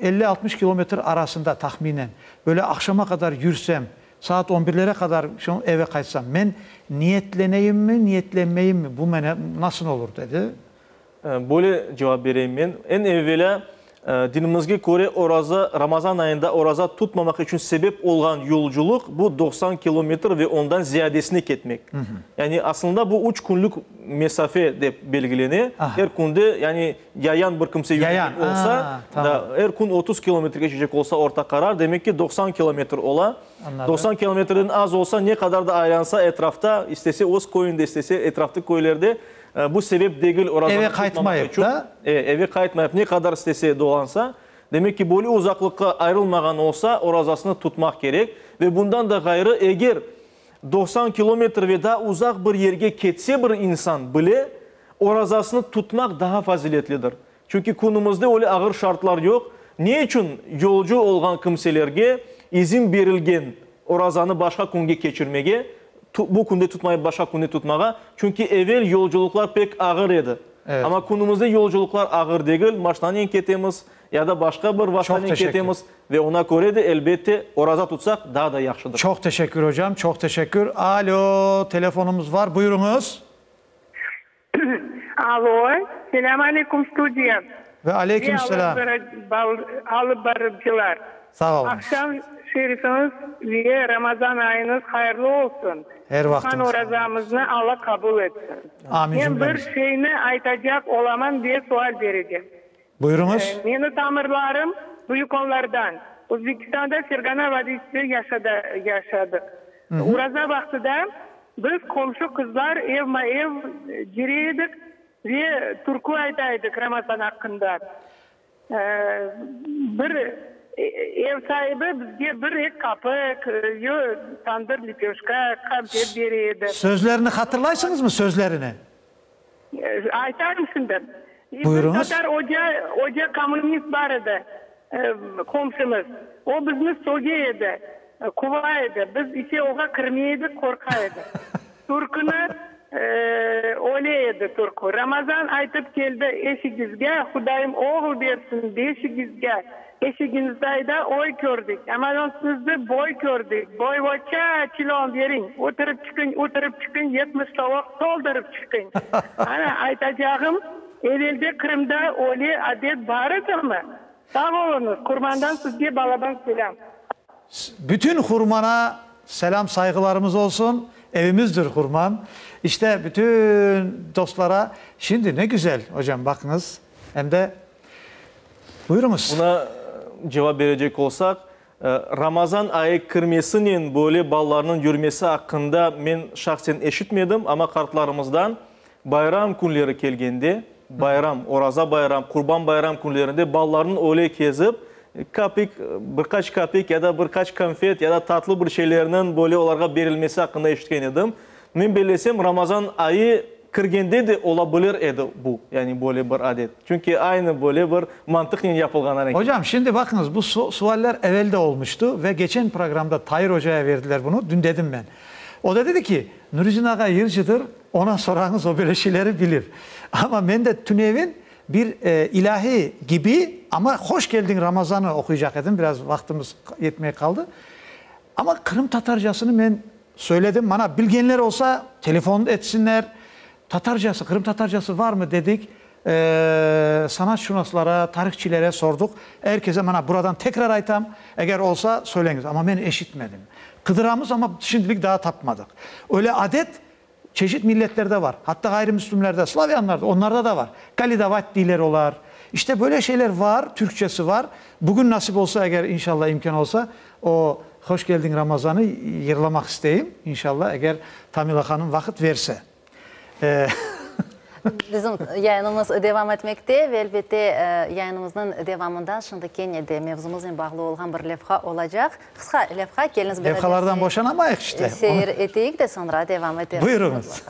50-60 kilometr arasında tahminen, böyle aqşama qadar yürsem, saat on birlere qadar soñ eve qaytsam, men niyetleneyimmi, niyetlenmeyimmi, bu mene nasıl olur, dedi. Böyle cevap bereyim men. Eñ evelâ, dinimizge köre oraza, Ramazan ayında oraza tutmamaq içün sebep olğan yolculıq, bu 90 kilometr ve ondan ziyadesine ketmek. Yani aslında bu üç künlük mesafe dep belgilene. Er künde, yani Yayan bir kimse yürüyecek olsa, da, er kün 30 kilometr keçecek olsa orta qarar, demek ki, 90 kilometr ola. 90 kilometrden az olsa, ne qadar da aylansa etrafta, istese öz köyünde, istese etraftaki köylerde, bu sebep degil orazanı tutmamaq içün. E, eve qaytmayıp, ne qadar istese dolansa, demek ki, böyle uzaqlıqqa ayrılmağan olsa, orazasını tutmaq kerek. Ve bundan da ğayrı, eger 90 kilometr ve daa uzaq bir yerge ketse bir insan bile, Orazasını tutmaq daha faziletlidir. Çünki künümizde öyle ağır şartlar yoq. Ne içün yolcu olğan kimselerge izin berilgen orazanı başqa künge keçirmege, bu künde tutmayıp başqa künde tutmağa? Çünki evel yolculıqlar pek ağır edi. Amma künümizde yolculıqlar ağır degil, maşnanen ketemiz ya da başqa bir vastanen ketemiz ve ona köre de, elbette, oraza tutsaq daa da yahşıdır. Çoq teşekkür, ocam, çoq teşekkür. Alo, telefonımız var, buyurıñız. Alo, selâm aleyküm studiya. Ve aleyküm selâm. Alıp barıcılar. Sağ oluñız. Aqşam şerifiñiz ve Ramazan ayıñız hayırlı olsun. Er vaqtıñız. Tutqan orazamıznı Alla qabul etsin. Amin Men bir cümlemiz. şeyni aytacaq olaman ve sual berecem. Buyurıñız. Meni tamırlarım Büyükonlardan. Özbekistanda Fergana vadiysinde yaşadıq. Oraza vaqtıda Biz qomşu qızlar evma-ev cire edik ve türkü ayta edik Ramazan aqqında. Bir ev saibi bizge bir-eki kapik, yo tandır lepeşka, konfet bere edi. Sözlerini hatırlaysıñızmı, sözlerini? Aytarım şimdi. Bir Buyurıñız. tatar oca, oca kommunist bar edi, qomşumız. O bizni söge edi, quva edi. Biz ise oğa kirmey edik, qorqa edik. Türküni öyle edi türkü. Ramazan aytıp keldi eşigizge, Hudayım oğul bersin beşigizge. Eşigiñizdayda oy kördik, amadan sizni boy kördik. Boyvoça çilon beriñ, oturıp çıqıñ, oturıp çıqıñ, 70 tovoq toldurıp çıqıñ. Ana, aytacağım, evelde Qırımda öyle adet bar edimi? Sağ oluñız, Qurmandan sizge balaban selâm. Bütün Qurmana selâm sayğılarımız olsun, evimizdir Qurman. İşte, bütün dostlara, şimdi ne güzel, ocam, baqıñız, em de Buyurıñız. Buna cevap berecek olsaq, Ramazan ayı kirmesinen böyle balalarnıñ yürmesi aqqında men şahsen eşitmedim, amma qartlarımızdan bayram künleri kelgende, bayram, Oraza bayram, Qurban bayram künlerinde balalarnıñ öyle kezip, kapik, bir qaç kapik ya da bir qaç konfet ya da tatlı bir şeylerniñ böyle olarğa berilmesi aqqında eşitken edim. Men bellesem, Ramazan ayı kirgende de ola bilir edi bu, yani böyle bir adet. Çünki aynı böyle bir mantıqnen yapılğan areket. Ocam, şimdi baqıñız, bu sualler evel de olmuştı ve geçen programda Tair ocaya verdiler bunı, dün dedim men. O da dedi ki, Nurizin ağa yırcıdır, ona sorañız, o böyle şeyleri bilir. Amma men de tünevin bir ilâhi kibi, amma Hoş keldiñ Ramazanı oquycaq edim, biraz vaqtımız yetmey qaldı. Amma qırımtatarcasını men Söyledim, mana bilgenler olsa, telefon etsinler. Tatarcası, qırımtatarcası varmı dedik. Sanatşunaslara, tarihçilere sorduq. Er kese mana buradan tekrar aytam, eger olsa, söyleñiz. Amma men eşitmedim. Qıdıramız, amma şimdilik daa tapmadıq. Öyle adet çeşit milletlerde var. Hatta ğayrımüslümlerde, slavyanlarda, onlarda da var. Kalidavat deyler olar. İşte böyle şeyler var, türkçesi var. Bugün nasip olsa, eger inşallah imkân olsa, o Hoş keldiñ Ramazanı yırlamaq isteyim, inşallah, eger Tamila hanım vaqıt verse. Bizim yayınımız devam etmekte ve, elbette, yayınımıznıñ devamında şimdi kene de mevzumıznen bağlı olğan bir levha olacaq. Qısqa levha, keliñiz beraber Levhalardan boşanamayıq işte. seyir eteyik de, soñra devam etermiz. Buyurıñız.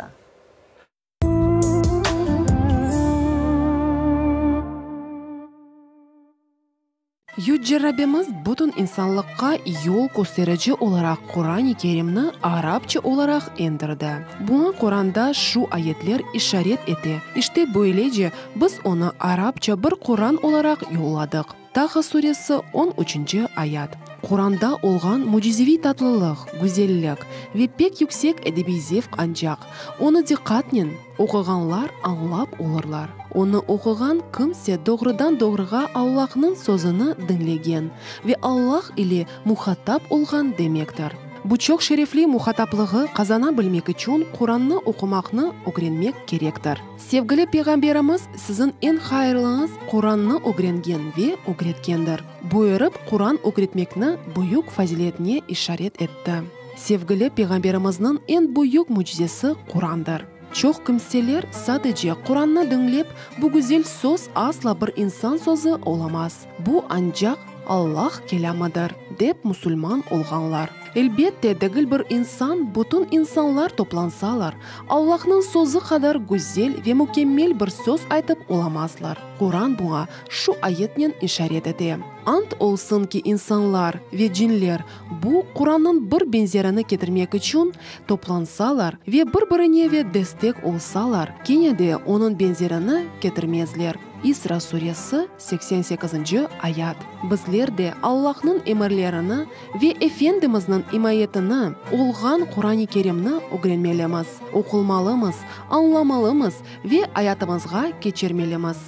Yüce Rabbimiz bütün insanlıqqa yol kösterici olaraq Quran-ı Kerimni arapça olaraq endirdi. Buña Quranda şu ayetler işaret ete, İşte böylece biz onı arapça bir Quran olaraq yolladıq. Taha suresi, on üçünci ayat. Quranda olğan mücizeviy tatlılıq, güzellik ve pek yüksek edebiy zevq ancaq onı diqqatnen oquğanlar añlap olurlar. Onı oquğan kimse doğrudan-doğruğa Allahnıñ sözüni diñlegen ve Allah ile muhatap olğan demektir. Bu çoq şerefli muhataplığı qazana bilmek içün Qurannı oqumaqnı ögrenmek kerektir. Sevgili Peyğamberimiz siziñ eñ hayırlıñız Qurannı ögrengen ve ögretkendir, buyurıp Quran ögretmekni büyük faziletine işaret etti. Sevgili Peyğamberimizniñ eñ büyük mücizesi Qurandır. Çoq kimseler sadece Qurannı diñlep, bu güzel söz asla bir insan sözü olamaz, bu ancaq Allah kelâmıdır, dep musulman olğanlar. Elbette, degil bir insan, bütün insanlar toplansalar, Allahnıñ sözü qadar güzel ve mükemmel bir söz aytıp olamazlar. Quran buña şu ayetnen işaret ete, Ant olsun ki, insanlar ve cinler bu Qurannıñ bir benzerini ketirmek içün toplansalar ve bir-birine ve destek olsalar, kene de onıñ benzerini ketirmezler. İsra suresi, 88-nci ayat. Bizler de Allahnıñ emirlerini ve Efendimizniñ imayetini olğan Quran-ı Kerimni ögrenmelimiz, oqulmalımız, añlamalımız ve ayatımızğa keçirmelimiz.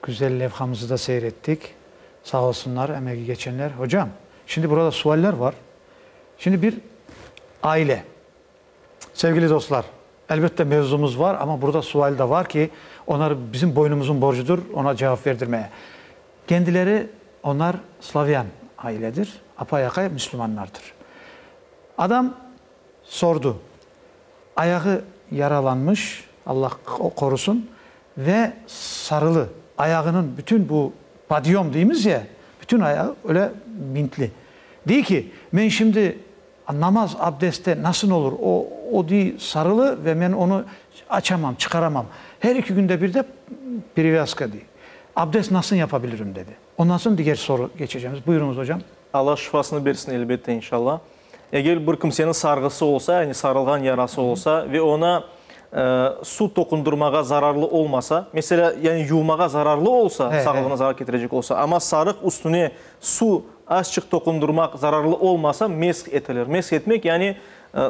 Güzel levhamızı da seyir ettik. Sağ olsunlar emegi geçenler. Hocam, şimdi burada sualler var. Şimdi bir aile. Sevgili dostlar, elbette mevzumız var, amma burada sual da var ki, onlar bizim boynumuzun borcudur ona cevap verdirmeye. Kendileri, onlar slavyan ailedir, apay-aqay müslümanlardır. Adam sordu, ayağı yaralanmış, Allah qorusun, ve sarılı, ayağınıñ bütün bu podyom deymiz ya, bütün ayağı öyle bintli. Dey ki, men şimdi namaz abdestte nasıl olur, o, o dey sarılı ve men onı açamam, çıqaramam. Her eki künde bir de perevâzka dey. Abdest nasıl yapabilirim, dedi. Ondan soñ diger soru geçeceğimiz. Buyurıñız, ocam. Allah şifasını bersin, elbette, inşallah. Eger bir kimseniñ sarğısı olsa, yani sarılğan yarası olsa ve ona suv toqundırmağa zararlı olmasa, meselâ, yani yuvmağa zararlı olsa, sağlığına zarar ketirecek olsa, amma sarıq üstüne suv azçıq toqundırmaq zararlı olmasa, mesh etilir. Mesh etmek, yani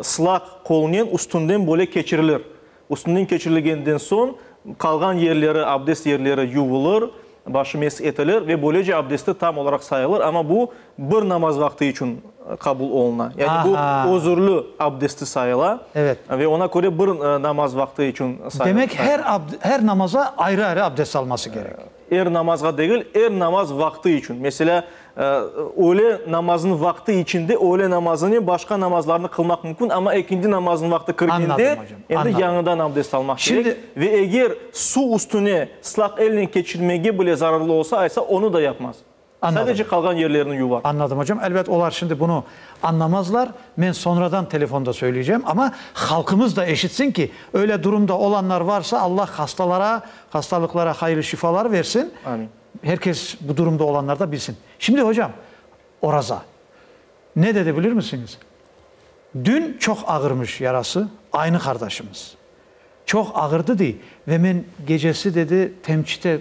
sılaq qolnen üstünden böyle keçirilir. Üstünden keçirilgenden soñ, qalğan yerleri, abdest yerleri yuvulır, başı mesh etilir ve böylece abdesti tam olaraq sayılır, amma bu bir namaz vaqtı içün qabul oluna. Yani bu özürli abdesti sayıla ve ona köre bir namaz vaqtı içün sayıla. Demek, her namaza ayrı-ayrı abdest alması kerek. Er namazğa degil, er namaz vaqtı içün. Meselâ, öğle namazınıñ vaqtı içinde öğle namazınen başqa namazlarnı qılmaq mümkün, amma ekindi namazınıñ vaqtı kirgende, endi yañıdan abdest almaq kerek. Ve eger suv üstüne ıslaq elnen keçirmege bile zararlı olsa, aysa onı da yapmaz. Sadece qalğan yerlerini yuvar. Anladım, hocam. Elbet, olar şimdi bunı añlamazlar. Men soñradan telefonda söyleycem, amma halqımız da eşitsin ki, öyle durumda olanlar varsa, Allah hastalara, hastalıqlara hayırlı şifalar versin. Amin. Her kes bu durumda olanlar da bilsin. Şimdi, hocam, oraza. Ne dedi bilir misiñiz? Dün çoq ağırmış yarası, aynı qardaşımız. Çoq ağırdı dey ve men gecesi, dedi, temçite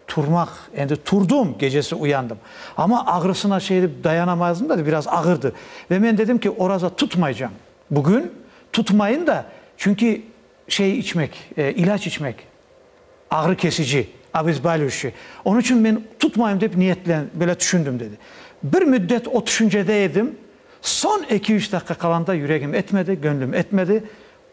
turmaq, endi turdım, gecesi uyandım. Amma ağrısına şey dep dayanamazdım da, biraz ağırdı. Ve men dedim ki, oraza tutmaycam bugün, tutmayın da, çünki şey içmek, ilâc içmek, ağrı kesici, obezbalivayuşçiy, onıñ içün men tutmayım dep niyetlen, böyle tüşündim, dedi. Bir müddet o tüşüncede edim, soñ eki-üç daqqa qalanda yüregim etmedi, gönlüm etmedi,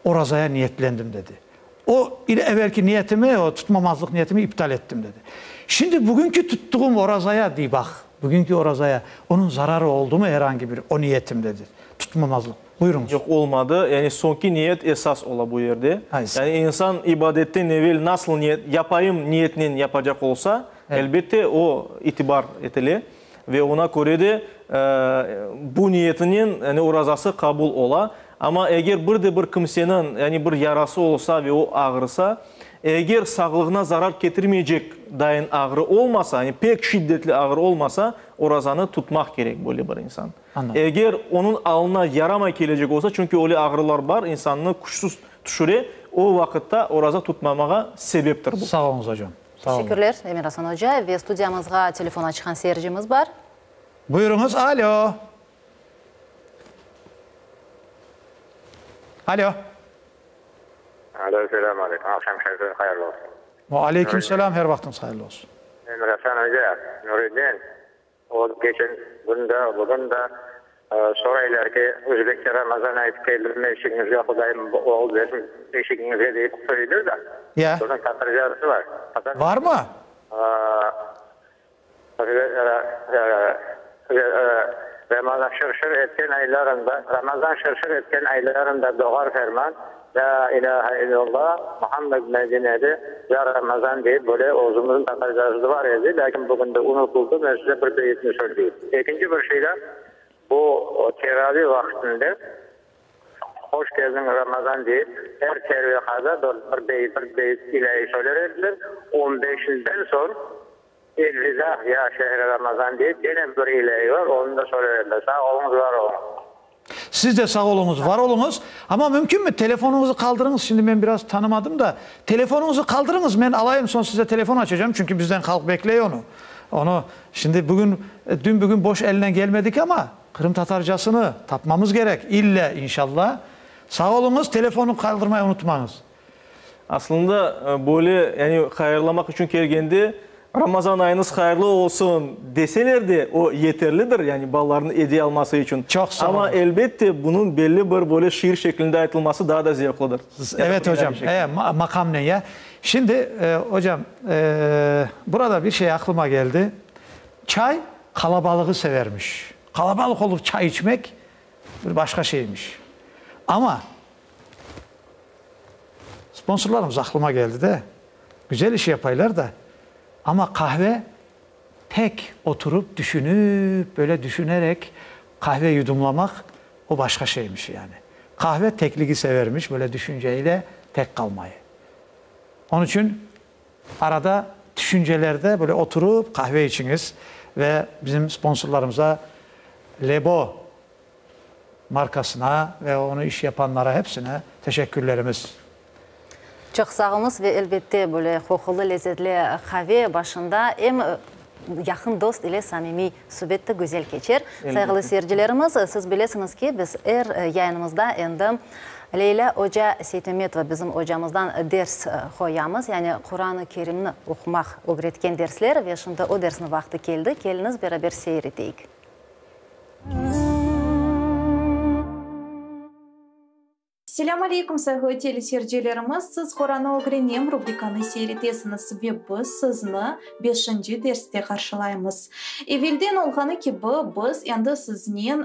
orazaya niyetlendim, dedi. O ile evelki niyetimi, o tutmamazlıq niyetimi iptal ettim, dedi. Şimdi bugünki tuttuğum orazaya, dey, baq. Bugünki orazaya onıñ zararı oldumı er angi bir, o niyetim dedi, tutmamazlıq. Buyurıñız. Yoq, olmadı. Yani soñki niyet esas ola bu yerde. Yani insan ibadetten evel nasıl niyet, yapayım niyetinen yapacaq olsa, elbette o itibar etile ve oña köre de bu niyetinen yani orazası qabul ola. Amma eger bir de bir kimseniñ yani bir yarası olsa ve o ağrısa, eger sağlığına zarar ketirmeycek dayın ağrı olmasa, yani pek şiddetli ağrı olmasa, orazanı tutmaq kerek böyle bir insan. Eger onıñ alına yaramay kelecek olsa, çünki öyle ağrılar bar, insannı küçsüz tüşüre, o vaqıtta oraza tutmamağa sebeptir bu. Sağ oluñız, ocam. Sağ oluñ. Teşekkürler, Emir-Asan oca. Ve studiyamızğa telefon açqan seyircimiz bar. Buyurıñız, alo. Alo. Alo, selâm aleyküm, aqşam şerifler hayırlı olsun. Ve aleyküm selâm, her vaqtıñız hayırlı olsun. Emir-Asan oca, Nuriddin, O keçen kün de, bugün de soraylar ki, özbekçe Ramazan ayı keldimi eşigiñizge, Hudayım oğul bersin eşigiñizge deyip soylar da. Ya. Bunıñ tatarcası bar. Barmı? Ramazan şır-şır etken aylarında, Ramazan şır-şır etken aylarında doğar ferman, Lâ ilâhe illallah, Muhammed Medinede, ya Ramazan deyip böyle özümizin tatarcası bar edi, lâkin bugün de unutıldı, men size bir beyitni söyleyim. Ekinci bir şey de, bu teravi vaqtında Hoş keldiñ Ramazan deyip er tervihada bir beyit, bir beyit ilâhi söyler ediler, on beşinden soñ Elvida, ya şehri Ramazan deyip gene bir ilâhi bar, onı da söyler ediler. Sağ oluñız, var oluñız. Siz de sağ oluñız, var oluñız. Amma mümkünmi, telefonuñızı qaldırıñız, şimdi men biraz tanımadım da, telefonuñızı qaldırıñız, men alayım, soñ size telefon açacağım, çünki bizden halq bekley onı. Onı, şimdi bugün, dün bugün boş elnen gelmedik amma, qırımtatarcasını tapmamız kerek, ille, inşallah. Sağ oluñız, telefonı qaldırmay unutmañız. Aslında, böyle, yani hayırlamaq içün kelgende, Ramazan ayıñız hayırlı olsun, deseler de, o yeterlidir, yani balalarnıñ ediye alması içün. Çoq sağ olun. Amma, elbette, bunıñ belli bir böyle şiir şeklinde aytılması daa da zevqlıdır. Evet, ocam, e, maqamnen, ya. Şimdi, ocam, burada bir şey aqlıma keldi. Çay qalabalığı severmiş. Qalabalıq olıp çay içmek bir başqa şeymiş. Amma. Sponsorlarımız aqlıma keldi de, güzel iş yapaylar da, amma qahve tek oturıp, düşünip, böyle düşünerek qahve yudumlamaq, o başqa şeymiş yani. Qahve tekligi severmiş, böyle düşünce ile tek qalmayı. Onıñ içün arada tüşüncelerde böyle oturıp qahve içiñiz ve bizim sponsorlarımıza Lebo markasına ve onı iş yapanlara hepsine teşekkürlerimiz. Çoq sağ oluñız ve elbette böyle qoqulı, lezetli qave başında em yaqın dost ile samimiy subet de güzel keçer. Sayğılı seyircilerimiz, siz bilesiñiz ki, biz er yayınımızda endi Leylâ oca Seytmemetova bizim ocamızdan ders qoyamız, yani Quran-ı Kerimni oqumaq ögretken dersler ve şimdi o dersniñ vaqtı keldi, keliñiz beraber seyir eteyik. Selâm aleyküm, sayğılı teleseyircilerimiz! Siz Qoranı ögrenem rubrikanı seyir etesiñiz ve biz sizni beşinci derste qarşılaymız. Evelden olğanı kibi, biz endi siznen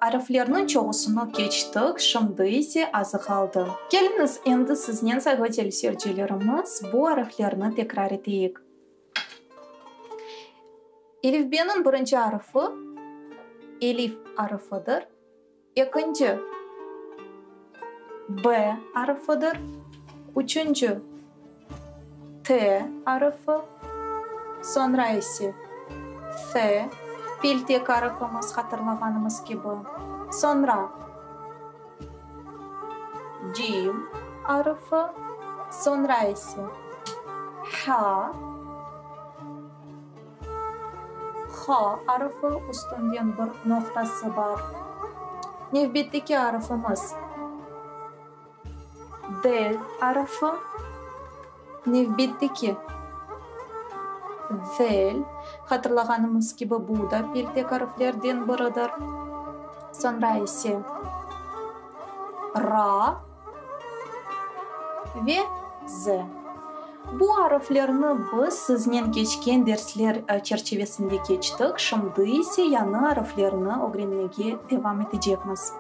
ariflerniñ çoğusını keçtik, şimdi ise azı qaldı. Keliñiz, endi siznen, sayğılı teleseyircilerimiz, bu ariflerni tekrar eteyik. Elifbeniñ birinci arfı elif arfıdır, ekinci, b arfıdır, üçünci, t arfı, soñra ise f, peltek arfımız, hatırlağanımız kibi, soñra cim arfı, soñra ise h. Ha arfı, üstünden bir noqtası bar. Nevbetteki arfımız D arfı. Nevbetteki Zel. Hatırlağanımız kibi, bu da peltek arflerden biridir. Soñra ise Ra ve Z. Bu arıflerni biz siznen keçken dersler çerçivesinde keçtik, şimdi ise yañı arıflerni ögrenmege devam etecekmiz.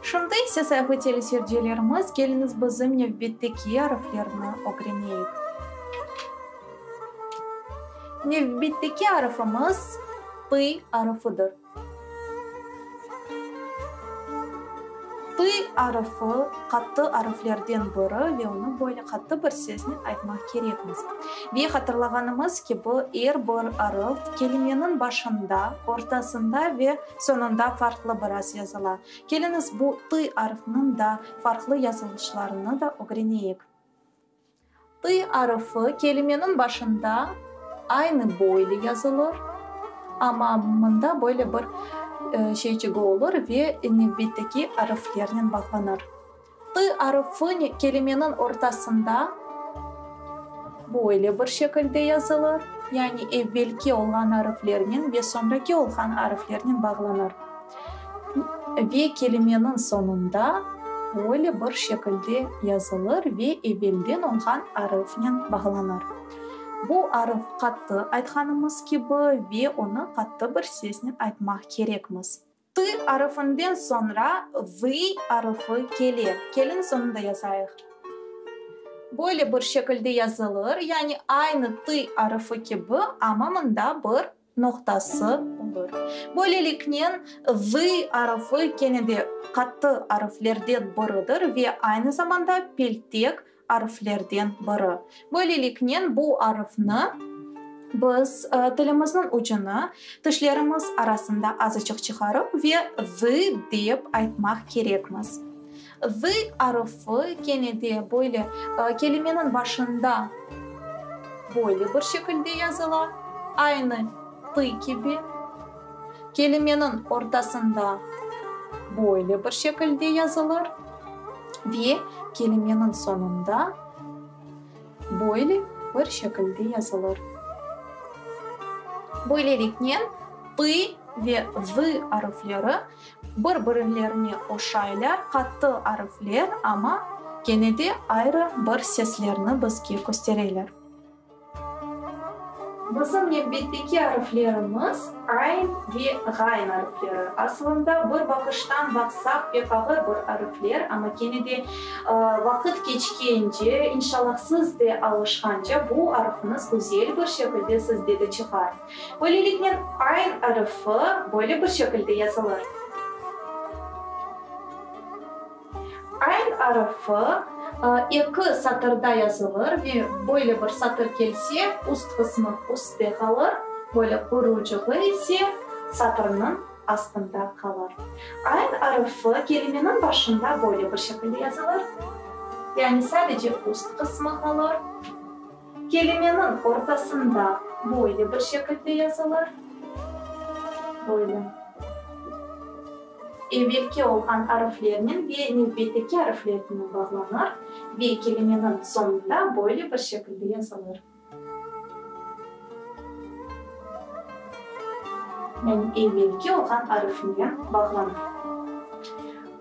Şimdi ise, sayğılı teleseyircilerimiz, keliñiz bizim nevbetteki arıflerni ögreneyik. Nevbetteki arıfımız P arıfıdır. P arıfı, qattı arıflerden biri ve onı böyle qattı bir sesnen aytmaq kerekmiz. Ve hatırlağanımız kibi, er bir arıf kelimeniñ başında, ortasında ve soñunda farqlı biraz yazıla. Keliñiz, bu T arıfınıñ da farqlı yazılışlarını da ögreneyik. T arfı kelimeniñ başında aynı böyle yazılır, amma mında böyle bir şeyçigi olur ve nevbetteki arflernen bağlanır. T arfı kelimeniñ ortasında böyle bir şekilde yazılır, yani evvelki olğan arflernen ve soñraki olğan arflernen bağlanır. Ve kelimeniñ soñunda böyle bir şekilde yazılır ve evelden olğan arıfnen bağlanır. Bu arıf qattı aytqanımız kibi ve onı qattı bir sesnen aytmaq kerekmiz. T arıfından soñra V arıfı kele. Keliñiz onı da yazayıq. Böyle bir şekilde yazılır, yani aynı T arıfı kibi, amma mında bir noqtası olur. Böyleliknen, V arfı kene de qattı arflerden biridir ve aynı zamanda peltek arflerden biri. Böyleliknen, bu arfnı biz tilimizniñ ucunı tişlerimiz arasında azıcıq çıqarıp ve V dep aytmaq kerekmiz. V arfı kene de böyle kelimeniñ başında böyle bir şekilde yazıla, aynı T kibi. Kelimeniñ ortasında böyle bir şekilde yazılır ve kelimeniñ soñunda böyle bir şekilde yazılır. Böyleliknen, T ve V arfleri Bir-birlerine oşaylar, qattı arfler, amma kene de ayrı bir seslerni bizge köstereler. Bizim nevbetteki arflerimiz ayn ve ğayn arfleri. Asılında, bir baqıştan baqsaq, pek ağır bir arfler, amma kene de vaqıt keçkence, inşallah siz de alışqance, bu arfıñız güzel bir şekilde sizde de çıqar. Böyleliknen, ayn arfı böyle bir şekilde yazılır. Ayn arfı eki satırda yazılır ve böyle bir satır kelse, üst qısmı üstte qalır, böyle qurucığı ise satırnıñ astında qalır. Ayn arfı kelimeniñ başında böyle bir şekilde yazılır, yani sadece üst qısmı qalır. Kelimeniñ ortasında böyle bir şekilde yazılır, böyle. Evelki olğan arflernen ve nevbetteki arflernen bağlanır ve kelimeniñ soñunda böyle bir şekilde yazılır. Yani evelki olğan arfnen bağlanır.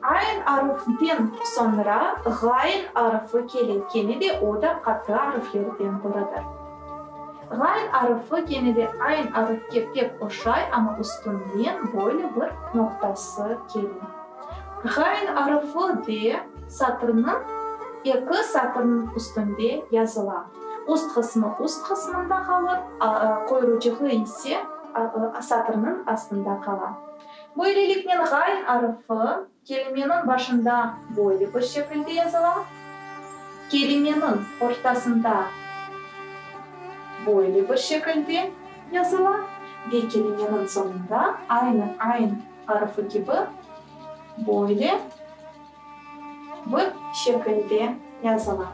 Ayn arfden soñra ğayn arfı kele, kene de o da qattı arflerden biridir. Ğayn arfı kene de ayn arfke pek oşay, amma üstünden böyle bir noqtası kele. Ğayn arfı de satırnıñ eki satırnıñ üstünde yazıla. Üst qısmı üst qısmında qalır, quyrucığı ise satırnıñ astında qala. Böyleliknen ğayn arfı kelimeniñ başında böyle bir şekilde yazıla, kelimeniñ ortasında böyle bir şekilde yazıla ve kelimeniñ soñunda aynı ayn arfı kibi böyle bir şekilde yazıla.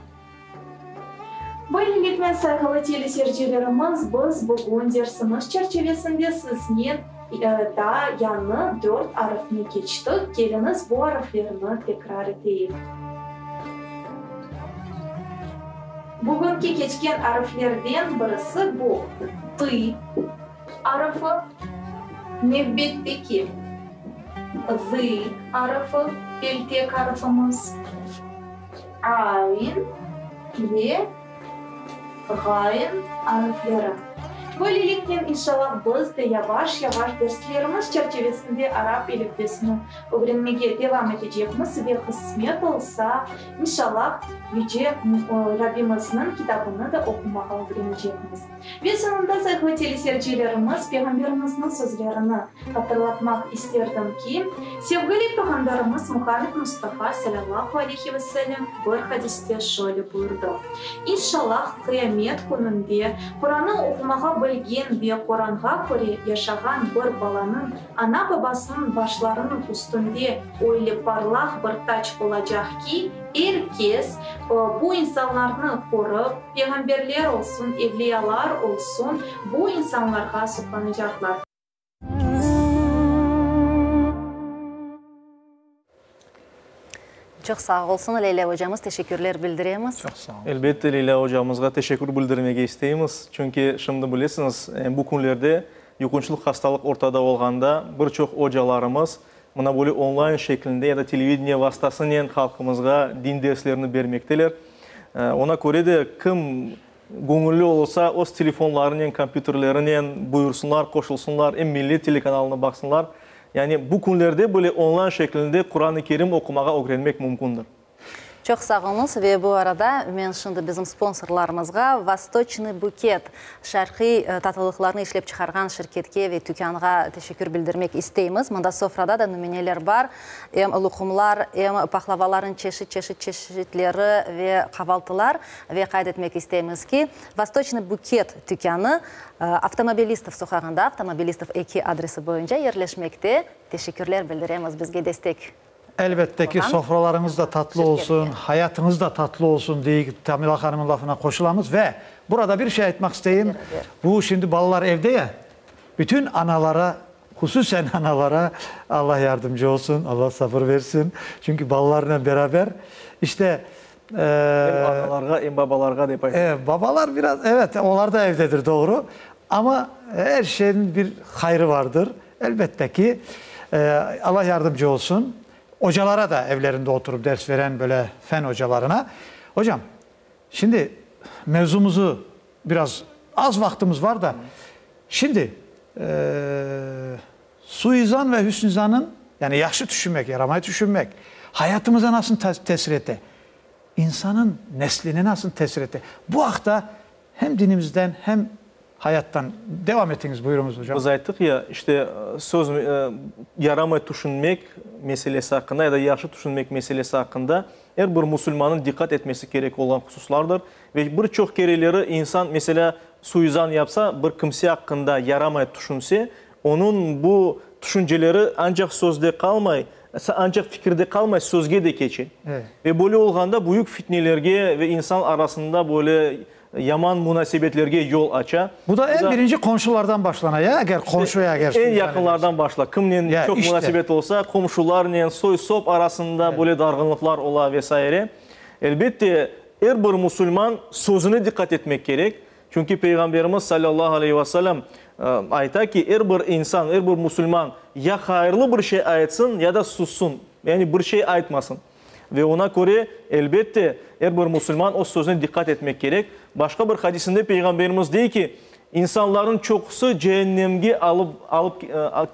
Böyleliknen, sayğılı teleseyircilerimiz, biz bugün dersimiz çerçevesinde siznen daa yañı dört arfni keçtik. Keliñiz, bu arflerni tekrar eteyik. Bugünki keçken arflerden birisi bu, T arfı, nevbetteki. Zı arfı, peltek arfımız, Ayn ve Ğayn arfleri. Böyleliknen, inşallah, biz de yavaş-yavaş derslerimiz çerçevesinde arap elifbesini ögrenmege devam etecekmiz ve qısmet olsa, inşallah, Yüce Rabbimizniñ kitabını da oqumağa ögrenecekmiz. Ve soñunda, sayğılı teleseyircilerimiz, Peyğamberimizniñ sözlerini hatırlatmaq isterdim ki, sevgili Peyğamberimiz Muhammed Mustafa salâllahu aleyhi ve sellem bir hadiste şöyle buyurdı, İnşallah, qıyamet kününde Qurannı oqumağa bilgen ve Quranğa köre yaşağan bir balanıñ ana-babasınıñ başlarınıñ üstünde öyle parlaq bir tac olacaq ki, Er kes bu insanlarnı körip, peyğamberler olsun, evliyalar olsun, bu insanlarğa suqlanacaqlar. Çoq sağ olsun, Leylâ ocamız, teşekkürler bildiremiz. Çoq sağ olun. Elbette, Leylâ ocamızğa teşekkür bildirmege isteymiz. Çünki şimdi bilesiñiz, bu künlerde yuqunçlı hastalıq ortada olğanda bir çoq ocalarımız Mına böyle onlayn şeklinde ya da televideniye vastasınen halqımızğa din derslerini bermekteler. Ona köre de kim göñülli olsa, öz telefonlarınen, kompyuterlerinen buyursınlar, qoşulsınlar, em Millet telekanalını baqsınlar. Yani bu künlerde bile onlayn şeklinde Quran-ı Kerim oqumağa ögrenmek mümkündir. Çoq sağ oluñız. Ve bu arada men şimdi bizim sponsorlarımızğa, Vostoçnıy buket şarqiy tatlılıqlarnı işlep çıqarğan şirketke ve tükânğa teşekkür bildirmek isteymiz. Mında sofrada da nümüneler bar, em luqumlar, em paqlavalarnıñ çeşit-çeşit çeşitleri ve qavaltılar. Ve qayd etmek isteymiz ki, Vostoçnıy buket tükânı Avtomobilistov soqağında, Avtomobilistov 2 adresi boyunca yerleşmekte. Teşekkürler bildiremiz bizge destek. Elbette ki, sofralarıñız da tatlı olsun, hayatıñız da tatlı olsun, deyik, Tamila hanımnıñ lafına qoşulamız. Ve burada bir şey aytmaq isteyim, bu şimdi balalar evde ya, bütün analara, hususen analara Alla yardımcı olsun, Alla sabır versin, çünki balalarnen beraber, işte, Em analarğa, em babalarğa dep aytayıq. E, babalar biraz, evet, olar da evdedir, doğru. Amma er şeyniñ bir hayrı vardır. Elbette ki, Alla yardımcı olsun. Ocalara da, evlerinde oturıp ders veren böyle fen ocalarına. Ocam, şimdi mevzumuzu biraz az vaqtımız var da, şimdi suizan ve hüsnüzanın, yani yahşı tüşünmek, yaramay tüşünmek, hayatımıza nasıl tesir ete, insanın nesline nasıl tesir ete, bu aqta hem dinimizden, hem Hayattan devam etiñiz, buyurıñız, ocam. Biz ayttıq ya, işte, söz yaramay tüşünmek meselesi aqqında ya da yahşı tüşünmek meselesi aqqında er bir musulmannıñ diqqat etmesi kerek olğan hususlardır. Ve bir çoq kereleri insan, meselâ, suizan yapsa, bir kimse aqqında yaramay tüşünse, onıñ bu tüşünceleri ancaq sözde qalmay, ancaq fikirde qalmay, sözge de keçe. Ve böyle olğanda büyük fitnelerge ve insan arasında böyle yaman munasebetlerge yol aça. Bu da eñ birinci qomşulardan başlana, ya, eger qomşuya eger. Eñ yaqınlardan başla. Kimnen çoq munasebet olsa, qomşularnen, soy-sop arasında böyle darğınlıqlar ola ve saire. Elbette, er bir musulman sözüne diqqat etmek kerek. Çünki Peyğamberimiz salâllahu aleyhi ve sellem ayta ki, er bir insan, er bir musulman ya hayırlı bir şey aytsın, ya da sussun, yani bir şey aytmasın. Ve oña köre, elbette, er bir musulman öz sözüne diqqat etmek kerek. Başqa bir hadisinde Peyğamberimiz dey ki, İnsanlarnıñ çoqusı ceennemge alıp alıp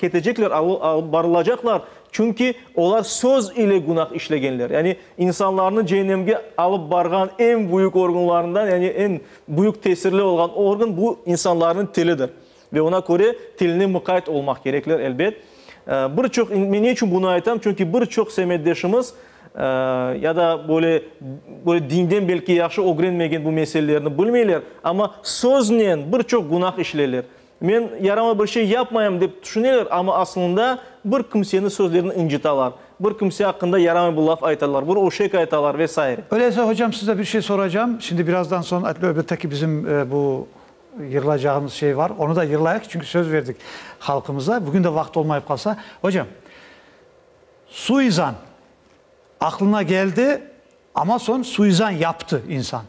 ketecekler, alıp barılacaqlar, çünki olar söz ile günah işlegenler. Yani, insanlarnı ceennemge alıp barğan eñ büyük organlarından, yani eñ büyük tesirli olğan organ bu insanlarnıñ tilidir. Ve oña köre tiline muqayt olmaq kerekler, elbet. Bir çoq, men ne içün bunı aytam, çünki bir çoq semetdeşimiz ya da böyle, böyle dinden belki yahşı ögrenmegen bu meselelerni bilmeyler, amma söznen bir çoq günah işleyler. Men yaramay bir şey yapmayım dep tüşüneler, amma aslında bir kimseni sözlerini ıncıtalar, bir kimse aqqında yaramay bir laf aytalar, bir öşek aytalar ve saire. Öyleyse, hocam, size bir şey soracağım. Şimdi birazdan soñ, elbette ki, bizim bu Yırlaycağımız şey var, onı da yırlayıq, çünki söz verdik halqımıza. Bugün de vaqıt olmayıp qalsa. Ocam, suizan aqlına keldi, amma soñ suizan yaptı insan.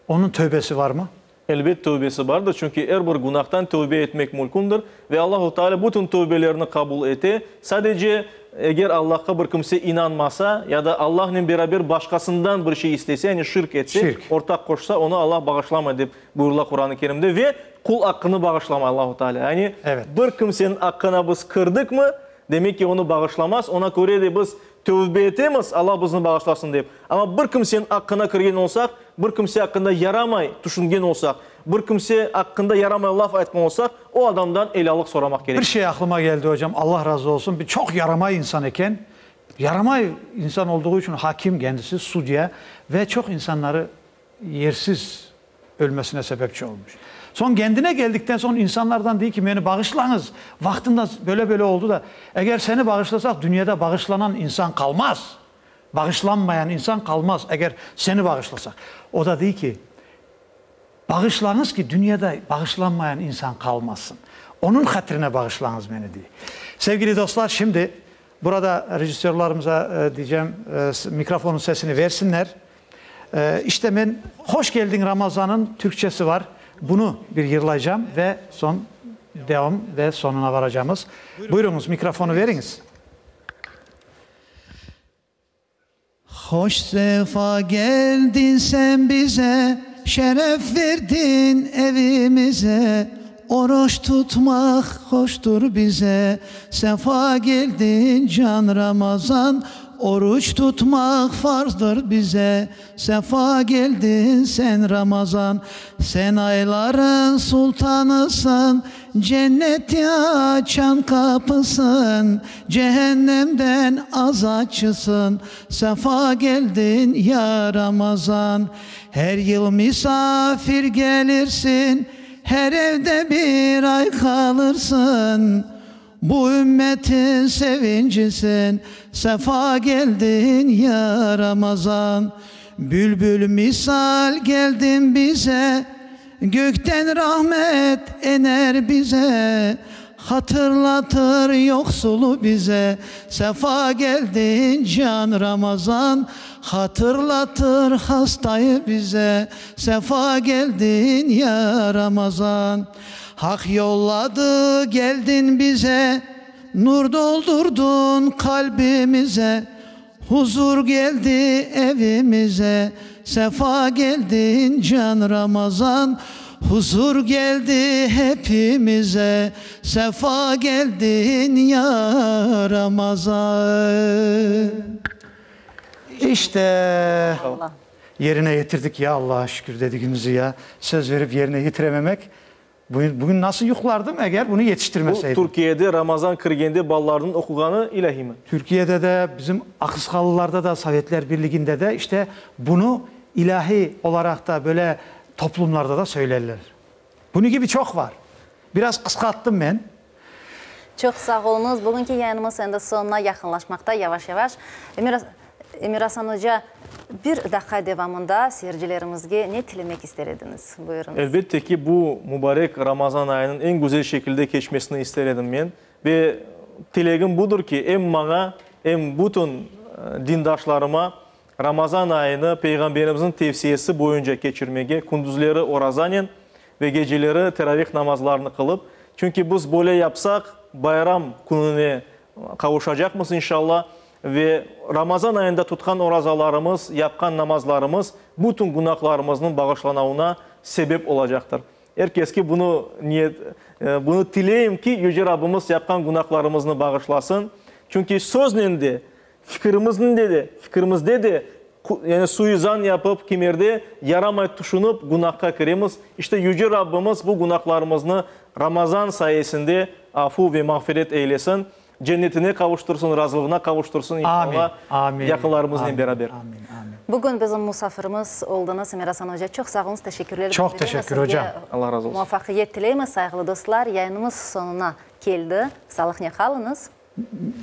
Onıñ tövbesi varmı? Elbet tövbesi bardır, çünki er bir günahtan tövbe etmek mülkündir ve Allahu Teala bütün tövbelerni qabul ete. Sadece. Eger Allahqa bir kimse inanmasa, ya da Allahnen beraber başqasından bir şey istese, yani şirk etse, Şirk. ortaq qoşsa, onı Allah bağışlamay, dep buyurıla Quran-ı Kerimde. Ve qul aqqını bağışlamay Allahu Teala. Yani Evet. bir kimseniñ aqqına biz kirdikmi, demek ki, onı bağışlamaz. Ona köre de biz tövbe etemiz, Allah bizni bağışlasın dep. Amma bir kimseniñ aqqına kirgen olsaq, bir kimse aqqında yaramay tüşüngen olsaq, bir kimse aqqında yaramay laf aytqan olsaq, o adamdan elâlıq soramaq kerek. Bir şey aqlıma keldi, ocam, Allah razı olsun, bir çoq yaramay insan eken. Yaramay insan olduğu içün hakim kendisi, sudya, ve çoq insanları yersiz ölmesine sebepçi olmuş. Soñ kendine geldikten soñ insanlardan dey ki, meni bağışlañız, vaqtında böyle-böyle oldı da, eger seni bağışlasaq, dünyada bağışlanan insan qalmaz. Bağışlanmayan insan qalmaz, eger seni bağışlasaq. O da dey ki, Bağışlañız ki, dünyada bağışlanmayan insan qalmasın. Onıñ hatirine bağışlañız meni, dey. Sevgili dostlar, şimdi burada rejissörlarımıza diycem, mikrofonıñ sesini versinler. İşte men Hoş keldiñ Ramazanıñ türkçesi var, bunı bir yırlaycam ve soñ devam ve soñuna varacamız. Buyurıñız, mikrofonı veriñiz. Hoş sefa geldin sen bize, Şeref verdin evimize, Oruç tutmaq hoştur bize, Sefa geldin can Ramazan, Oruç tutmaq farzdır bize, Sefa geldin sen Ramazan. Sen ayların sultanısın, Cenneti açan qapısın, Cehennemden azatçısın, Sefa geldin ya Ramazan. Her yıl misafir gelirsin, Her evde bir ay qalırsın, Bu ümmetin sevincisin, Sefa geldin ya Ramazan. Bülbül misal geldin bize, Gökten rahmet ener bize, Hatırlatır yoqsulu bize, Sefa geldin can Ramazan. Hatırlatır hastayı bize, Sefa geldin ya Ramazan. Haq yolladı, geldin bize, Nur doldurdın qalbimize, Huzur geldi evimize, Sefa geldin can Ramazan. Huzur geldi hepimize, Sefa geldin ya Ramazan. İşte, yerine yetirdik ya Allaha şükür dedigimizi ya, söz verip yerine yetirememek Bugün nasıl yuqlardım, eger bunı yetiştirmeseydim? Bu Türkiyede Ramazan kirgende balalarnıñ oquğanı ilâhiymi? Türkiyede de, bizim Aqısqalılarda da, Sovetler Birliginde de işte bunı ilâhiy olaraq da böyle toplumlarda da söylerler. Bunı kibi çoq var. Biraz qısqarttım men. Çoq sağ oluñız. Bugünki yayınımız endi soñuna yaqınlaşmaqta yavaş-yavaş. Emir Asan oca, bir daqqa devamında seyircilerimizge ne tilemek ister ediñiz? Buyurıñız. Elbette ki, bu mubarek Ramazan ayınıñ eñ güzel şekilde keçmesini ister edim men. Ve tilegim budır ki, em maña, em bütün dindaşlarıma Ramazan ayını Peyğamberimizniñ tevsiyesi boyunca keçirmege, kündüzleri orazanen ve geceleri teravih namazlarını qılıp, çünki biz böyle yapsaq, bayram kününe qavuşacaqmız, inşallah, ve Ramazan ayında tutqan orazalarımız, yapqan namazlarımız bütün günahlarımıznıñ bağışlanavına sebep olacaqtır. Er keske bunı niyet, bunı tileyim ki, Yüce Rabbimiz yapqan günahlarımıznı bağışlasın. Çünki söznen de, Fikirimizniñ de, fikirimizde de, yani suizan yapıp, kimerde yaramay tüşünip günahqa kiremiz. İşte Yüce Rabbimiz bu günahlarımıznı Ramazan sayesinde afu ve mağfiret eylesin, cennetine qavuştırsın, razılığına qavuştırsın inşallah, yaqınlarımıznen beraber. Bugün bizim musafirimiz oldıñız, Emir Asan oca. Çoq sağ oluñız, teşekkürler Çoq teşekkür, ocam. Allah razı olsun. Muvafaqiyet tileymiz, sayğılı dostlar. Yayınımız soñuna keldi. Sağlıqnen qalıñız.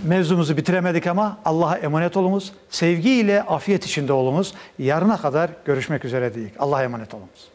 Mevzumızı bitiremedik amma, Allaha emanet oluñız, sevgi ile afiyet içinde oluñız. Yarına qadar körüşmek üzere deyik. Allaha emanet oluñız.